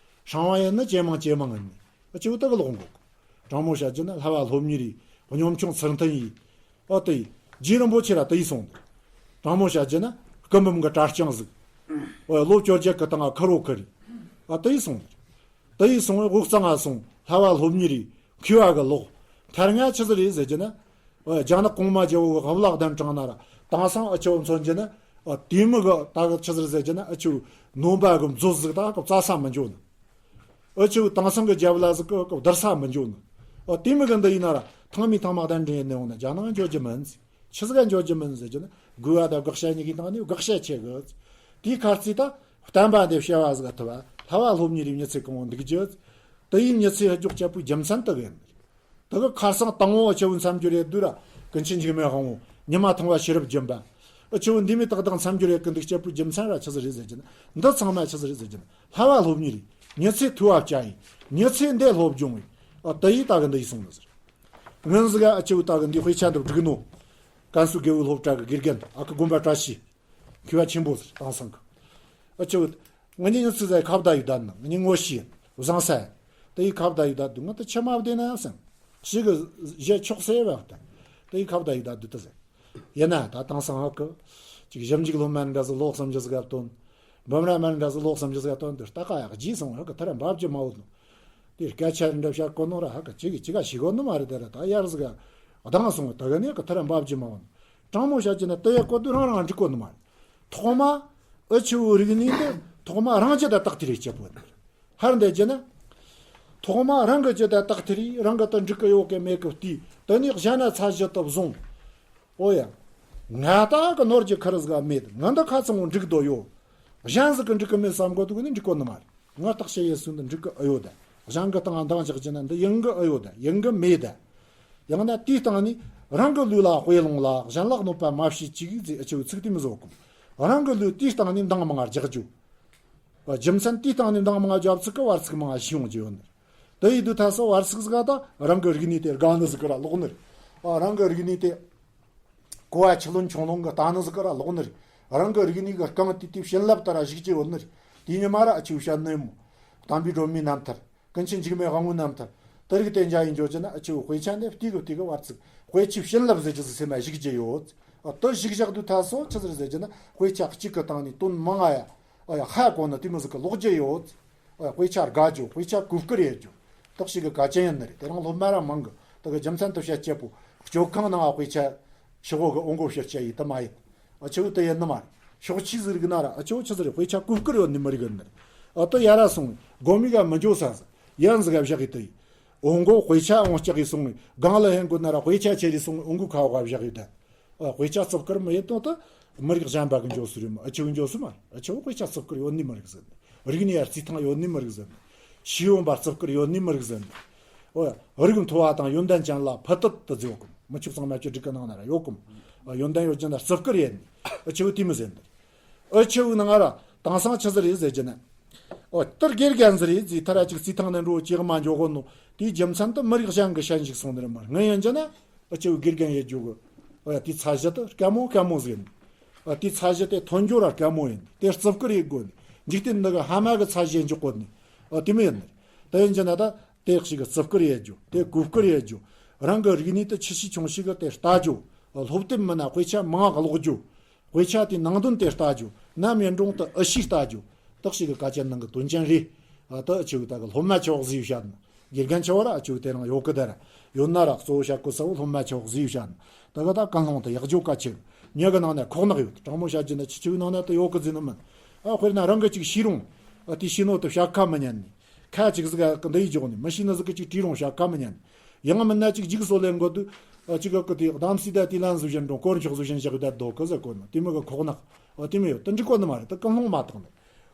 སྲུང་བ་ཡིན་ནི་ཇེ་མང་ཇེ་མང་ཡིན་ནི། ཨ་ཆེ་བོ་དེ་གི་ལོག་འགོ་གི། དྲང་མོ་བཤད་རྒྱུ་ན་ལྷ་བ་སློབ་གཉེར་ཡེ། གཉོམ་ཆུང་ཚུལ་མཐུན་ཡེ། ཨོ་དེ་ཡེ། རྗེ་རིན་པོ་ཆེ་ར་དེ་ཡེ་སོང་། དྲང་མོ་བཤད་རྒྱུ་ན་སྐུ་འབུམ་གི་གྲྭ་རྐྱང་ཟིག། ཨོ་ལོ་བཅོ་བརྒྱད་གི་སྟེང་ང་ཁུར་རོ་ཁུར་ཡེ། ཨ་དེ་ཡེ་སོང་། དེ་ཡེ་སོང་བས་དབུས་གཙང་ང་སོང་། ལྷ་བ་སློབ་གཉེར་ཡེ། མཁས་པ་གི་ལོག། མཐར་ང་ཆི་ཟིག་རེད་ཟེར་རྒྱུ་ན། ཨོ་རྒྱ་ནག་གོང་མ་རྒྱལ་པོ་གི་བླ་གདན་དྲངས་ན་ར། དེང་སང་ཨ་ཆེ་བོ་མཚོན་རྒྱུ་ན། ཨོ་དེ་མོ་གི་ད་གི་ཆི་ཟིག་རེད་ཟེར་རྒྱུ་ན། ཨ་ཆེ་བོ་ནོམ་པ་གི་མཛོད་ཟིག་ད་གི་བཙལ་ས་མི་འགྱོ་ནི། ཨ་ཆེ་བོ་དེང་སང་གི་རྒྱབ་ལ་ཟིག་གི་བསྡུར་ས་མི་འགྱོ་ནི། ཨོ་དེ་མོ་གི་འདི་ཡིན་ན་ར་ཐང་མི་ཐང་མ་གདན་འདྲེན་ཡེ་ནས་འོང་ན་རྒྱ་ནག་འགྱོ་རྒྱུ་མིན་ཟེར། ཆི་ཟིག་ག་འགྱོ་རྒྱུ་མིན་ཟེར་རྒྱུ་ན། དགོས་པ་དང་དགག་བྱ་གཉིས་ཀའི་སྟེང་ནས་དགག་བྱ་ཆེ་གི། དེའི་ཁ་རྩིས་ད་བསྟན་པ་འདི་བྱ་བ་ཟིག་ཐུབ་པ། ལྷ་བ་སློབ་གཉེར་ཡེ་མྱི་ཚེ་གང་བོ་འདུག་རྒྱུ། དེ་ཡེ་མྱི་ཚེ་ཧ་ཅོག་ཆ་པོའི་རྒྱུ་མཚན་དེ་གི་ཡིན། དེ་གི་ཁ་སང་དང་བོ་ཨ་ཆེ་བོ་མཚམས་སྦྱོར་ཡེ་དུས་ར་ཀུན་མཁྱེན་འཇིགས་མེད་དབང་པོ། ཉི་མ་ཐང་བ་ཤེས་རབ་སྦྱིན་པ། ཨ་ཆེ་བོ་འདི་མོ་ཏག་ཏག་མཚམས་སྦྱོར་ཡེ་གི་འདུག་ཆ་པོའི་རྒྱུ་མཚན་ར་ཆི་ཟིག་རེད་ཟེར་རྒྱུ་ན། འདི་ཚང་མ་ཆི་ཟིག་རེད་ཟེར་རྒྱུ་ན། ལྷ་བ་སློབ་གཉེར་ཡེ། མྱི་ཚེ་ཐུབ་པ་བྱ་ཡེ། མྱི་ཚེ་འདི་སློབ་སྦྱོང་ཡེ། ཨ་དེ་ཡེ་ད་གི་འདི་ཡེ་སོང་ནི་ཟེར། སྔོན་ཟིག་ག་ཨ་ཆེ་བོ་ད་གི་འདི་དཔེ་ཆ་འདི་བསྒྲིགས་ནོ། ཀན་སུའུ་དགེ་འོས་སློབ་གྲྭ་གི་དགེ་རྒན་ཨ་ཁུ་དགོན་པ་བཀྲ་ཤིས། མཁས་པ་ཆེན་པོ་ཟེར། དེང་སང་གི། ཨ་ཆེ་བོ། ང་གཉིས་ཉི་ཚེ་ཟེར་ཁ་བརྡ་ཡེ་བསྡད་ནི། ང་གཉིས་ངོ་ཤེས། བཟང་ས། དེ་ཡེ་ཁ་བརྡ་ཡེ་བསྡད་དུས་ང་ད་ཆི་མ་བདེ་ན་བསམ། ཞིག་གི་བཞེས་ཆོག་ཟེར་བ་ད། དེ་ཡེ་ཁ་བརྡ་ཡེ་བསྡད་དུས་ད་ཟེར། ཡིན་ན་ད་དེང་སང་ཧ་གི། ཅིག་ཞིབ་འཇུག་སློབ་མ་འདྲ་ཟིག་ལོ་སུམ་ཅུ་ཟིག་ག་བཏོན། འབུམ་རམས་མ་འདྲ་ཟིག་ལོ་སུམ་ཅུ་ཟིག་ག་བཏོན་དུས་ད་ག་ཡག་རྗེས་སོང་ཧ་གི་ཐར་འབབ་རྒྱུ་མ་འོང་ནོ། དེ་སྐད་ཆ་འདྲ་བཤད་གོ་ནོ་ར་ཧ་གི་ཅིག་གིས་ཅིག་ག་ཤེས་གོ་ནི་མ་རེད། དེ་ར་ད་ཡར་ཟིག་ག་ལྡང་སོང་། ད་ག་ནས་གི་ཐར་འབབ་རྒྱུ་མ་འོང་ནོ། དྲང་མོ་བཤད་རྒྱུ་ན་དེ་ཡེ་གོ་དུས་རང་རང་འགྲིག་གོ་ནི་མ་རེད། ཐོག་མ། ཨ་ཆེ་བོ་རིག་གནས་འདི་ཐོག་མ་རང་རྒྱུད་ད་དག་ཐེར་ཡེ་སྤྱད་པོ་ཡིན། ཧར་འདེད་རྒྱུ་ན། ཐོག་མ་རང་གི་རྒྱུད་ད་དག་ཐེར་ཡེ་རང་གི་ད་འགྲིག་གི་ཡོད་གི་མེད་གི་བལྟས། དེ་ནས་གཞན་ན་ཚད་གཞི་དུ་བཟུང་། ཨོ་ཡ། ང་ད་གི་ནོར་རྒྱུ་ཁར་ཟིག་མེད། ང་འདི་ཁ་ཚང་བོ་འགྲིག་འདོད་ཡོད། གཞན་ཟིག་གི་འགྲིག་གི་མེད་བསམ་གོ་དུ་གི་ནི་འགྲིག་གོ་ནི་མ་རེད། ང་བརྟག་དཔྱད་ཡེ་སུན་དུ་འགྲིག་གི་ཨེ་ཡོད་ད། གཞན་གི་སྟེང་འདང་རྒྱག་རྒྱུ་ན་འདི་ཡིན་གི་ཨེ་ཡོད་ད། ཡིན་གི་མེད་ད། ཡང་ན་དེའི་སྟེང་ནས་རང་གི་ལུས་ལ་དཔེ་ལོངས་ལ་གཞན་ལ་གནོད་པ་མ་བྱེད་ཅིག་ཟེར་ཨ་ཆེ་བོའི་ཚིག་དེ་མི་བཟོ་གོ། རང་གི་ལུས་དེའི་སྟེང་ནས་འདང་མང་རྒྱག་རྒྱུ། རྒྱུ་མཚན་དེའི་སྟེང་ནས་འདང་མང་རྒྱབ་ཚིག་གི་བར་ཚིག་མང་ཤེས་ཡོང་རྒྱུ་ཡོད་ནི། དེ་ཡིན་དུས་ད་སོ་བར་ཚིག་ཟིག་ག་ད་རང་གི་རིག་གནས་དེ་དགའ་ནི་ཟིག་གི་ར་ལོག་ནི་རེད། ཨ་རང་གི་རིག་གནས་དེ་གོ་བ་ཆུ་ལོན་ཆུང་ལོན་གི་ལྟ་ནི་ཟིག་གི་ར་ལོག་ནི་རེད། རང་གི་རིག་གནས་གི་རྐང་དེ་དེ་བྱིན་རླབས་ལྟར་ཞིག་ཅི་ཡོད་ནི་རེད། དེ་ཉི་མ་ར་ཨ་ཆེ་བོ་བཤད་ནི་ཡིན་མོ། དམ་པའི་སྒྲོན་མེའི་རྣམ་ཐར། ཀུན་མཁྱེན་འཇིགས་མེད་དབང་པོའི་རྣམ་ཐར། དེ་རིགས་དེ་འཇའ་ཡིན་འཇོག་རྒྱུ་ན་ཨ་ཆེ་བོ་དཔེ་ཆ་འདི་དེ་གི་དེ་གི་བར་ཚིག་དཔེ་ཆའི་བྱིན་རླབས་ཟེར་རྒྱུ་ཟིག་སེམས་མ་ཞིག་ཅི་ཡོད། ཨ་དེ་ཞིག་བཞག་དུས་ད་སོ་ཆི་ཟིག་ཟེར་རྒྱུ་ན་དཔེ་ཆ་གཅིག་གི་སྟེང་ནས་དོན་མང་ང་ཡ། ཨ་ཡ་ཧ་གོ་ནི་དེ་མི་ཟིག་གི་ལོག་རྒྱུ་ཡོད། ཨ་དཔེ་ཆ་དགའ་རྒྱུ། དཔེ་ཆ་གོ་བཀུར་ཡེད་རྒྱུ། དག་ཞིག་གི་གལ་ཆེན་ཡིན་ནི་རེད། དེ་རིང་སློབ་མ་ར་མང་གི་དེ་གི་རྒྱུ་མཚན་དུ་བཤད་སྤྱད་པོ་སྤྱོད་ཁང་ནང་དཔེ་ཆ་ཤོག་གི་འོང་གོ་བཤད་སྤྱད་ཡིན་དུ་མ་ཡིན། ཨ་ཆེ་བོ་དེ་ཡིན་ནི་མ་རེད། ཤོག་ཆི་ཟིག་རིག་ན་ར་ཨ་ཆེ་བོ་ཆི་ཟིག་རེད། དཔེ་ཆ་གོ་བཀུར་ཡོད་ནི་མི་རིག་ནི་རེད། ཨ་དེ་ཡ་ར་སོང་། དགོ་མི་ག་མི་འཇོ་ས་ཟིག་ཡན་ཟིག་ག་བཞག་གི་དེ་ཡིན། འོང་གོ་དཔེ་ཆ་འོང་སྐྱག་གི་སོང་། སྒང་ལ་ཧན་གོ་ན་ར་དཔེ་ཆ་ཆེ་རི་སོང་འོང་གོ་ཁ་བ་བཞག་ཡོད་ད། ཨ་དཔེ་ཆ་རྩིབ་ཀར་མི་ཡེད་དོ་ད། མི་རིགས་གཞན་པ་གི་འཇོ་སུ་རེད་མོ། ཨ་ཆེ་བོ་འཇོ་སུ་མ་རེད། ཨ་ཆེ་བོ་དཔེ་ཆ་རྩིབ་ཀར་ཡོད་ནི་མི་རིག་ཟེར་ནི། རིག་གནས་ཡར་རྩིས་ཐང་ཡོད་ནི་མི་རིག་ཟེར་ནི། ཤེས་ཡོན་པ་རྩིབ་ཀར་ཡོད་ནི་མི་རིག་ཟེར་ནི། ཨོ་ཡ། རིགས་མཐོ་བ་དང་ཡོན་ཏན་ཅན་ལ་ཕུ་ཏུད་དུ་བརྫིས་ཡོད་གམ། མི་ཆོག་ཚང་མ་ཆོས་སྒྲིག་གི་ནང་ན་ར་ཡོད་གམ། ཨ་ཡོན་ཏན་ཡོད་ཅན་ལ་རྩིབ་ཀར་ཡེད་ནི། ཨ་ཆེ་བོ་དེ་མི་ཟེར་ནི། ཨ་ཆེ་བོའི་ནང་ང་ར་དེང་སང་ཆི་ཟིག་རེད་ཟེར་རྒྱུ་ན། ཨོ་དེར་དགེ་རྒན་ཟིག་རེད་ཟེར། ཐ་ར་ཅིག་རྩིས་ཐང་ནས་འགྲོ་ཅེག་མ་འཇོག་གོ་ནོ། དེའི་རྒྱུ་མཚན་དུ་མི་རིགས་གཞན་གི་ཞན་ཞིག་སོང་ནི་རེད་མ་རེད། ངན་ཡིན་རྒྱུ་ན། ཨ་ཆེ་བོ་དགེ་རྒན་ཡེད་རྒྱུ་གི། ཨོ་ཡ་དེའི་ཚད་གཞི་དུ་དཀའ་མོ་དཀའ་མོ་ཟིག་ཡིན། ཨ་དེའི་ཚད་གཞི་དེ་ཐོན་རྒྱུ་ར་དཀའ་མོ་ཡིན། དེ་རྩིབ་ཀར་ཡེད་དགོ་ནི། འཇིག་རྟེན་འདི་གི་ཕ་མ་གི་ཚད་གཞི་འཇོག་གོ་ནི། ཨོ་དེ་མོ་ཡིན་ནི། དེ་ཡིན་རྒྱུ་ན་ད་དེ་ཞིག་གི་རྩིབ་ཀར་ཡེད་རྒྱུ། དེ་གོ་བཀུར་ཡེད་རྒྱུ། རང་གི་རིག་གནས་དེ་ཆེ་ཤོས་ཆུང་ཤོས་གི་དེ་ལྟ་རྒྱུ། སློབ་དེབ་མིན་ན་དཔེ་ཆ་མང་ཀློག་རྒྱུ། དཔེ་ཆ་དེའི་ནང་དོན་དེ་ལྟ་རྒྱུ། ནམ་ཡིན་རུང་དུ་ཨུ་ཤི་ལྟ་རྒྱུ། དག་ཞིག་གི་གལ་ཆེན་ནང་གི་དོན་ཅན་རེད། ཨ་དེ་ཨ་ཆེ་བོ་ད་གི་སློབ་མ་ཆེ་བོ་ཟིག་བཤད་ནི། དགེ་རྒན་ཆེ་བོ་ར་ཨ་ཆེ་བོ་དེ་རང་ཡོད་གི་ད་ར། ཡོད་ན་ར་གཙོ་བོ་བཤད་གོ་ས་བོ་སློབ་མ་ཆེ་བོ་ཟིག་བཤད་ནི། ད་གི་ད་ཀུན་སློང་དེ་ཡག་རྒྱུ་གལ་ཆེ་གི། མྱི་གི་ནང་ན་ཁོག་ནག་ཡོད། དྲང་མོ་བཤད་རྒྱུ་ན་ཆེ་ཆེ་བོའི་ནང་ན་དེ་ཡོད་གི་ཟེར་ནི་མིན། ཨ་དཔེར་ན་རང་གི་ཅིག་ཤེས་རུང་། ཨ་དེ་ཤེས་ནོ་དེ་བཤད་ཁ་མི་ཉན་ནི། ཁ་ཅིག་ཟིག་ག་འདི་ཡིས་འཇོག་ནི། མི་ཤེས་ནི་ཟིག་གི་ཅིག་དྲིས་རུང་བཤད་ཁ་མི་ཉན། ཡང་མིན་ན་ཅིག་འཇིགས་སོ་ལེན་དགོས་དུས། ཨ་ཅིག་ག་གི་དེ་གདམ་སྲིད་ད་དེ་ལན་བཟོ་བཞིན་འགྲོ། དཀོར་མཆོག་བཟོ་བཞིན་བཞག་ད་དོ་གི་ཟེར་གོ་ནི། དེ་མོ་གི་ཁོག་ནག། ཨ་དེ་མོ་ཡོད་དེ་འགྲིག་གོ་ནི་མ་རེད། དེ་ཀུན་སློང་མ་དག་ནི།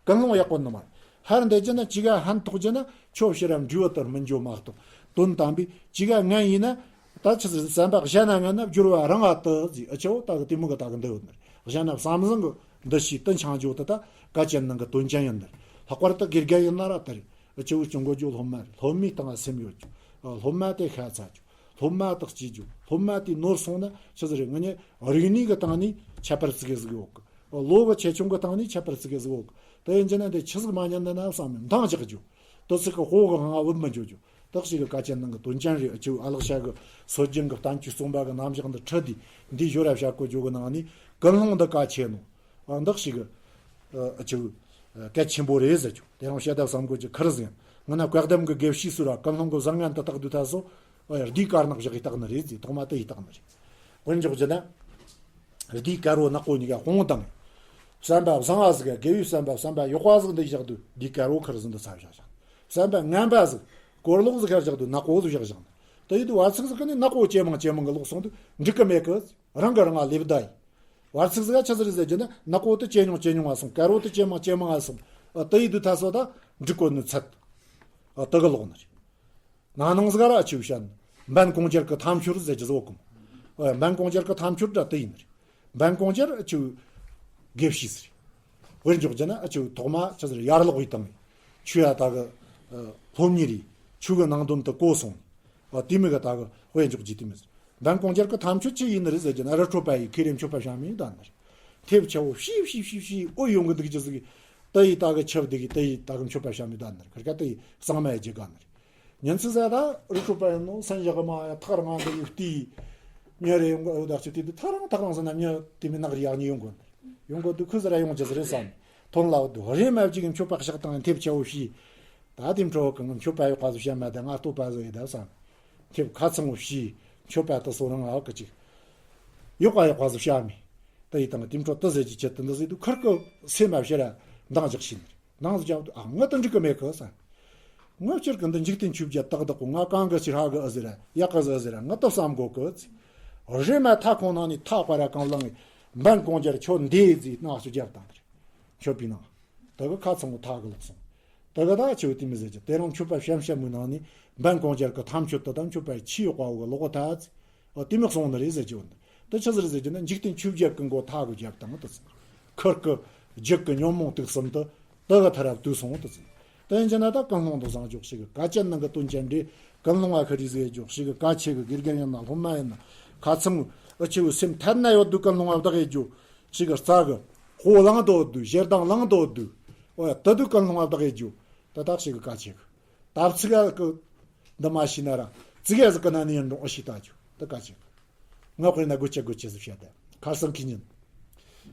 ཀུན་སློང་ཡག་གོ་ནི་མ་རེད། ཧར་འདེད་རྒྱུ་ན་ཅིག་ག་ཕན་ཐོགས་རྒྱུ་ན་ཁྱོད་ཕྱིར་ར་འགྲུལ་བ་ལྟར་མི་འགྱོ་མ་གཏོགས། དོན་དམ་པའི་ཅིག་ག་ངན་ཡིན་ན། ད་ཆི་ཟིག་བསམ་པ་གཞན་ན་ངན་ན་སྦྱོར་བ་རང་ཨ་ཏི་ཟིག། ཨ་ཆེ་བོ་ད་གི་དེ་མོ་གི་ད་གི་འདི་ཡོད་ནི་རེད། གཞན་ན་བསམ་བཟང་གི་འདི་ཤེས་དེ་འཆང་རྒྱུ་དེ་ད་གལ་ཆེན་ནང་གི་དོན་ཅན་ཡིན་ནི་རེད། ལྷག་པར་དུ་དགེ་རྒན་ཡིན་ན་ར་དེ་རེད། ཨ་ཆེ་བོ་སྐྱོང་དགོས་རྒྱུ་སློབ་མ་རེད། སློབ་མའི་སྟེང་ལ་སེམས་ཡོད་རྒྱུ། ཨ་སློབ་མ་དེ་ཤ་ཚ་རྒྱུ། སློབ་མ་དག་སྐྱེ་རྒྱུ། སློབ་མ་དེ་ནོར་སོང་ན་ཆི་ཟིག་རེད། ང་ཉེ་རིག་གནས་གི་སྟེང་ནས་ཁྱད་པར་ཙི་གེ་ཟིག་ཡོད་གི། ལོ་གི་ཆེ་ཆུང་གི་སྟེང་ནས་ཁྱད་པར་ཙི་གེ་ཟིག་ཡོད་གི། དེ་ཡིན་རྒྱུ་ན་དེ་ཆི་ཟིག་མ་ཉན་ན་ན་བསམ་མེད་འདང་རྒྱག་རྒྱུ། དེ་ཚིག་གི་དཔོག་གི་ངང་བུད་མི་འཇུག་རྒྱུ། དག་ཞིག་གི་གལ་ཆེན་ནང་གི་དོན་ཅན་རེད། ཨ་ཆེ་བོ་ཨ་ལགས་ཤ་གི་སྲོལ་རྒྱུན་གི་བསྟན་བཅོས་རྩོམ་པ་གི་རྣམ་གཞག་འདི་ཁྲིད་དེ་འདི་ཞོར་ར་བཤད་གོ་རྒྱུ་གི་ནང་ནས་ཀུན་སློང་འདི་གལ་ཆེ་ནོ། ཨ་འདག་ཞིག་གི། ཨ་ཆེ་བོ། གལ་ཆེན་པོ་རེད་ཟེར་རྒྱུ། དེ་རིང་བཤད་ཐབས་བསམ་དགོས་ཀྱི་ཁར་ཟིན། ང་ན་བཀའ་གདམས་ཀྱི་དགེ་བཤེས་སུ་ར་ཀུན་སློང་གི་བཟང་ངན་དུ་བརྟག་དུས་ད་སོ། ཨ་ཡ་སྡེའི་དཀར་ནག་བཞག་གི་བརྟག་ནི་རེད་ཟེར། ཐོག་མ་དེ་ཡི་བརྟག་ནི་རེད། དཔེར་འཇོག་རྒྱུ་ན། སྡེའི་དཀར་བོ་ནག་པོ་གཉིས་ཀ་དཔང་བཏང་། བསམ་པ་བཟང་བ་ཟིག་ག་དགེ་བའི་བསམ་པ་བསམ་པ་ཡག་པ་ཟིག་འདི་བཞག་དུས་སྡེའི་དཀར་བོ་ཁར་ཟིན་དུ་ཚ་བཞག་བཞག། བསམ་པ་ངན་པ་ཟིག་སྐོར་ལོག་ཟིག་ཁར་བཞག་དུས་ནག་པོ་ཟིག་བཞག་བཞག། དེ་ཡིན་དུས་བར་ཚིག་ཟིག་གི་ནི་ནག་པོ་ཇེ་མང་ཇེ་མང་གི་ལོག་སོང་དུས་འགྲིག་གི་མེད་གི། རང་གི་རང་ང་ལེབ་ད་ཡིན། བར་ཚིག་ཟིག་ག་ཆི་ཟིག་རེད་ཟེར་རྒྱུ་ན་ནག་པོ་དེ་ཇེ་ཉུང་ཇེ་ཉུང་ང་སོང་། དཀར་བོ་དེ་ཇེ་མང་ཇེ་མང་ང་སོང་། ཨ་དེ་ཡིན་དུས་ད་སོ་ད་འགྲིག་གོ་ནི་ཚད། ཨ་དེ་གི་ལོག་ནི་རེད། ན་ནིང་ཟིག་ག་ར་ཨ་ཆེ་བོ་བཤད་ནི། འབན་གོང་རྒྱལ་གི་ཐམ་ཆོད་ཟེར་རྒྱུ་ཟིག་ཡོད་གི་མོ། ཨ་འབན་གོང་རྒྱལ་གི་ཐམ་ཆོད་འདྲ་དེ་ཡིན་ནི་རེད། འབན་གོང་རྒྱལ་ཨ་ཆེ་བོ་དགེ་བཤེས་ཟིག་རེད། དཔེར་འཇོག་རྒྱུ་ན་ཨ་ཆེ་བོ་ཐོག་མ་ཆི་ཟིག་རེད། ཡར་ལོག་ཡི་དང་། ཆོས་ཡ་ད་གི། ཨ་སློབ་གཉེར་ཡི། ཆོས་གི་ནང་དོན་དུ་གོ་སོང་། ཨ་དེ་མི་གི་ད་གི་དཔེ་འཇོག་རྒྱུ་དེ་མི་ཟེར། འབན་གོང་རྒྱལ་གི་ཐམ་ཆོད་ཅི་ཡིན་ནི་རེད་ཟེར་རྒྱུ་ན་རི་ཁྲོད་པ་ཡི་ཁེ་རེ་མཆོད་པ་བཤམས་མི་ད་ནི་རེད། མཐེབ་ཆེ་བོ་ཕྱིས་ཕྱིས་ཕྱིས་ཕྱིས་ཨོ་ཡོང་གི་འདུག་རྒྱུ་ཟིག་གི། དེ་ཡི་ད་གི་ཆབ་འདི་གི་དེ་ཡི་ད་གི་མཆོད་པ་བཤམས་མི་ད་ནི་རེད། ཁར་ཁ་དེ་ཡི་གཙང་མ་ཡི་རྒྱུ་ག་ནི་རེད། ཉིན་ཚེ་ཟ་ད་རི་ཁྲོད་པ་ཡིན་ནོ་སན་ཞག་གི་མ་ཡ་ཐག་རང་འདི་ཡི་བལྟས། མྱི་རེ་ཡོང་གི་ཨོ་ད་ཆུ་དེ་འདི་ཐག་རང་ཐག་རང་ཟ་ན་མྱི་དེ་མི་ནག་རི་ཡག་ཉི་ཡོང་གོ་ནི་རེད། ཡོང་གོ་དུས་ཁོས་ཟེར་ར་ཡོང་རྒྱུ་ཟེར་རེད་བསམ། ཐོན་ལ་བ་དུ་རེ་མ་བཅུག་གི་མཆོད་པ་ཕྱག་དང་མཐེབ་ཆེ་བོ་བྱས། ད་དེ་འཕྲོ་གི་ང་མཆོད་པ་ཡོད་པ་ཟིག་བཤད་མ་ད་ང་ལྟོས་པ་ཟིག་ཡིན་ད་བསམ། མཐེབ་ཁ་ཚང་བོ་བྱས། མཆོད་པ་དུ་སོ་རང་ཨ་གི་ཅིག་ཡོད་པ་ཡོད་པ་ཟིག་བཤད་མི། ད་ཡི་དང་དེ་འཕྲོ་དུ་ཟེར་གྱི་ཆེད་དུ་འདི་ཟིག་དུ་ཁར་གི་སེམས་མ་བཤད་ར་འདང་རྒྱག་ཤི་ནི་རེད། ནང་དུ་བརྒྱབ་དུས་ཨ་ང་དང་འགྲིག་གི་མེད་གི་ཟེར། ངོ་ཕྱིར་གི་འདི་འཇིག་རྟེན་ཆོས་བརྒྱད་ཏག་ཏག་གོ་ང་གང་གི་ཕྱིར་ཧ་གི་ཨ་ཟེར་ཡག་གི་ཟེར་ཟེར་ང་ཏི་བསམ་གོ་གི་ཟེར། རེ་མ་ཐག་ཁོང་ནང་ནས་ཐག་པ་ར་གང་བླངས་ངས་འབན་གོང་རྒྱལ་ཁྱོད་འདི་ཟེར་ནག་ཆུ་རྒྱབ་བཏང་དེར་མཆོད་པའི་ནང་ དེ་གི་ཁ་ཚང་བོ་ཐག་གི་ལོག་སོང་། དེ་གི་ད་ཆེ་བོ་དེ་མི་ཟེར་གྱི་དེ་རིང་མཆོད་པ་ཤམ་ཤམ་མོའི་ནང་ནས་འབན་གོང་རྒྱལ་གི་ཐམ་ཆོད་དེ་དང་མཆོད་པ་ཆི་ཡོད་པ་བོ་གི་ལོག་གི་ཐ་ཚི། ཨོ་དེ་མི་གསུང་ནི་རེད་ཟེར་གྱི་བོ་འདི། དེ་ཆི་ཟིག་རེད་ཟེར་གྱི་ན་འཇིག་རྟེན་ཆོས་བརྒྱད་ཀྱི་མགོ་ཐག་གི་རྒྱབ་དང་དེ་ཚི། ཁུར་གི་རྒྱུད་ཀྱི་ཉོན་མོངས་དུག་གསུམ་དེ་དེ་གི་ཐ་རབ་དུས་སོང་དེ་ཚི། དེ་ཡིན་གྱི་ན་ད་ཀུན་སློང་དུ་བཟང་འཇོག་ཞིག་གི་དཀའ་སྤྱད་ནང་གི་དོན་ཅན་འདྲེ། ཀུན་སློང་བ་ཁི་རི་ཟིག་འཇོག་ཞིག་གི་དཀའ་ཆེ་གི་དགེ་རྒན་ཡིན་ན་སློབ་མ་ཡིན་ན་ཁ་ཚང་ཨུ་ཆེ་བོ་སེམས་ཐད་ན་ཡོད་དུས་ཀུན་སློང་བ་བདག་ཡེད་རྒྱུ། ཞིག་གི་རྩ་གི་སྤོ་ལངས་དོ་དུས་ཞེ་སྡང་ལངས་དོ་དུས། ཨོ་ཡ་དེ་དུས་ཀུན་སློང་བ་བདག་ཡེད་རྒྱུ། དེ་དག་ཞིག་གི་དཀའ་ཆེ་གི། ད་ཚིག་ག་གི་འདི་མ་ཤེས་ན་ར་ཚིག་ག་ཟིག་གི་ན་ནི་ཡིན་འགྲོ་ཨ་ཤི་ད་རྒྱུ་དེ་དཀའ་ཆེ་གི། ང་དཔེར་ན་དགོད་ཆ་དགོད་ཆ་ཟིག་བཤད་དེ་ཁར་སང་ཁི་ཉིན།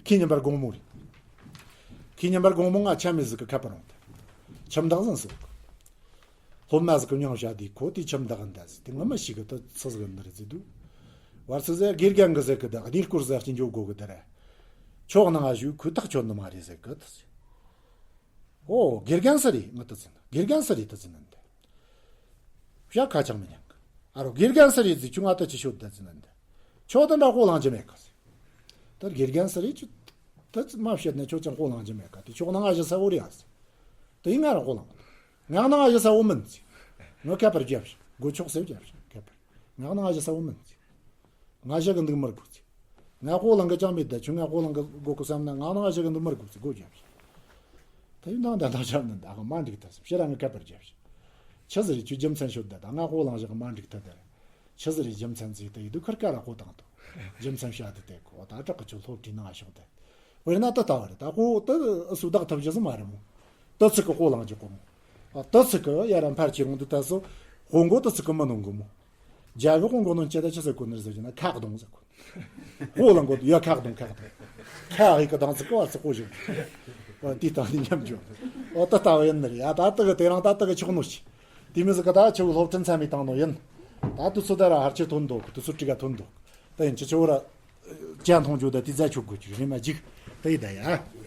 ཁི་ཉིན་པར་དགོང་མོ་རེད། ཁི་ཉིན་པར་དགོང་མོ་ང་ཆ་མེད་ཟིག་གི་ཁ་པར་འོང་དེ། ཁྱིམ་བདག་ཟིན་སོང་། སློབ་མ་ཟིག་གི་མྱིང་བཤད་དེ་ཁོ་དེ་ཁྱིམ་བདག་འདི་ཟིག་དེ་ངོ་མ་ཞིག་གི་དེ་ཚི་ཟིག་འདི་རེད་ཟེར་དུས། བར་ཚིག་ཟེར་དགེ་རྒན་གི་ཟེར་གི་དེ་གནས་སྐོར་ཟེར་གྱི་འཇོག་དགོས་གི་དེ་རེད། ཆོག་ནང་ང་ཞུགས་ཁོས་ཐག་ཆོད་ནི་མ་རེད་ཟེར་གི་དེ་ཟེར། ཨོ་དགེ་རྒན་སུ་རེད་ང་དེ་ཟེར་ན་དགེ་རྒན་སུ་རེད་དེ་ཟེར་ན་འདི། བྱ་ཁ་ཆག་མི་ཉན་གི། ཨ་རོ་དགེ་རྒན་སུ་རེད་ཟེར་ཁྱོད་ང་དེ་ཅི་ཤོད་དེ་ཟེར་ན་འདི། ཁྱོད་དེ་འདྲ་སྤོ་ལངས་ཀྱི་མེད་གི་ཟེར། དེ་དགེ་རྒན་སུ་རེད་ཁྱོད། དེ་མ་བཤད་ན་ཁྱོད་ཅང་སྤོ་ལངས་ཀྱི་མེད་གི་དེ་ཁྱོད་ནང་ང་ཞི་ས་བོ་རེད་ཨ་ཟེར། དེ་ཡིན་ང་རང་སྤོ་ལངས། ང་ནང་ང་ཞི་ས་བོ་མིན་ཟེར། ང་ཁ་པར་བརྒྱབ་ཤིག་སྒོ་ཕྱོགས་སེ་བརྒྱབ་ཤིག་ཁ་པར། ང་ནང་ང་ཞི་ས་བོ་མིན་ཟེར། ང་ཞི་གི་འདུག་མི་དགོས་ཚེ། ང་སྤོ་ལངས་གི་ཅང་མེད་ད་ཁྱོད་ང་སྤོ་ལངས་གི་དགོས་གི་བསམ་ན་ང་ནང་ང་ཞི་གི་འདུག་མི་དགོས་ཚེ་སྒོ་རྒྱབ་ཤིག་ད་ཡིན་ནང་ད་ད་ཆ་ནི་ད་ང་མ་འགྲིག་ད་སེམས་ཕྱིར་རང་གི་ཁ་པར་རྒྱབ་ཤིག་ཆི་ཟིག་རེད་ཁྱོད་རྒྱུ་མཚན་ཤོད་ད་ད་ང་སྤོ་ལངས་ཞིག་གི་མ་འགྲིག་ད་ད་རེད། ཆི་ཟིག་རེད་རྒྱུ་མཚན་ཟིག་ད་ཡིན་དུས་ཁུར་ཀ་ར་སྤོ་བཏང་དོ། རྒྱུ་མཚན་བཤད་དེ་དེ་གོ་ད་དྲག་གི་ཁྱོད་སློབ་ཁྲིད་ནང་ང་ཤོག་དེ། དཔེར་ན་ད་ལྟ་བ་རེད་ད་སྤོ་ད་སུ་བདག་ཐབས་ཇི་ཟིག་མ་རེད་མོ། ད་ཚིག་གི་སྤོ་ལངས་ཀྱི་གོ་མོ། ད་ཚིག་གི་ཡ་ར་འཕར་གྱི་རུང་དུ་ད་སོ། སྤོ་མགོ་ད་ཚིག་གི་མི་ནོང་གི་མོ། རྒྱ་གི་ཧོང་གོ་ནང་སྐད་ཆ་ཆི་ཟེར་གོ་ནི་ཟེར་གྱི་ན་ཁག་གདོང་ཟེར་གོ། ཧོ་ལང་གོ་ཡ་ཁག་གདོང་ཁག་གདོང་། ཁག་ཧི་ཀ་དང་ཚིག་གོ་བ་ཚིག་གོ་ཞིག་དེ་དང་ནི་མཉམ་འཇོག་ཨོ་ད་ལྟ་བ་ཡིན་ནི་རེད་ཡ། ད་ལྟ་གི་དེ་རང་ད་ལྟ་གི་ཆོག་ནོ་ཞིག་དེ་མི་ཟིག་ག་ད་ཆུ་སློབ་ཁྲིད་མཚམས་མི་བཏང་ནོ་ཡིན། ད་དུས་ཚོད་ད་ར་ཧར་ཆེ་ཐོན་འདུག་དུས་ཚོད་ཀྲི་ག་ཐོན་འདུག་ད་ཡིན་ཅི་ཆུ་བོ་ར། ཅན་མཐོང་རྒྱུ་ད་དེ་རྫ་ཆུ་དགོས་ཀྱི་རེད་མ་འཇིག་ད་ཡི་ད་ཡ།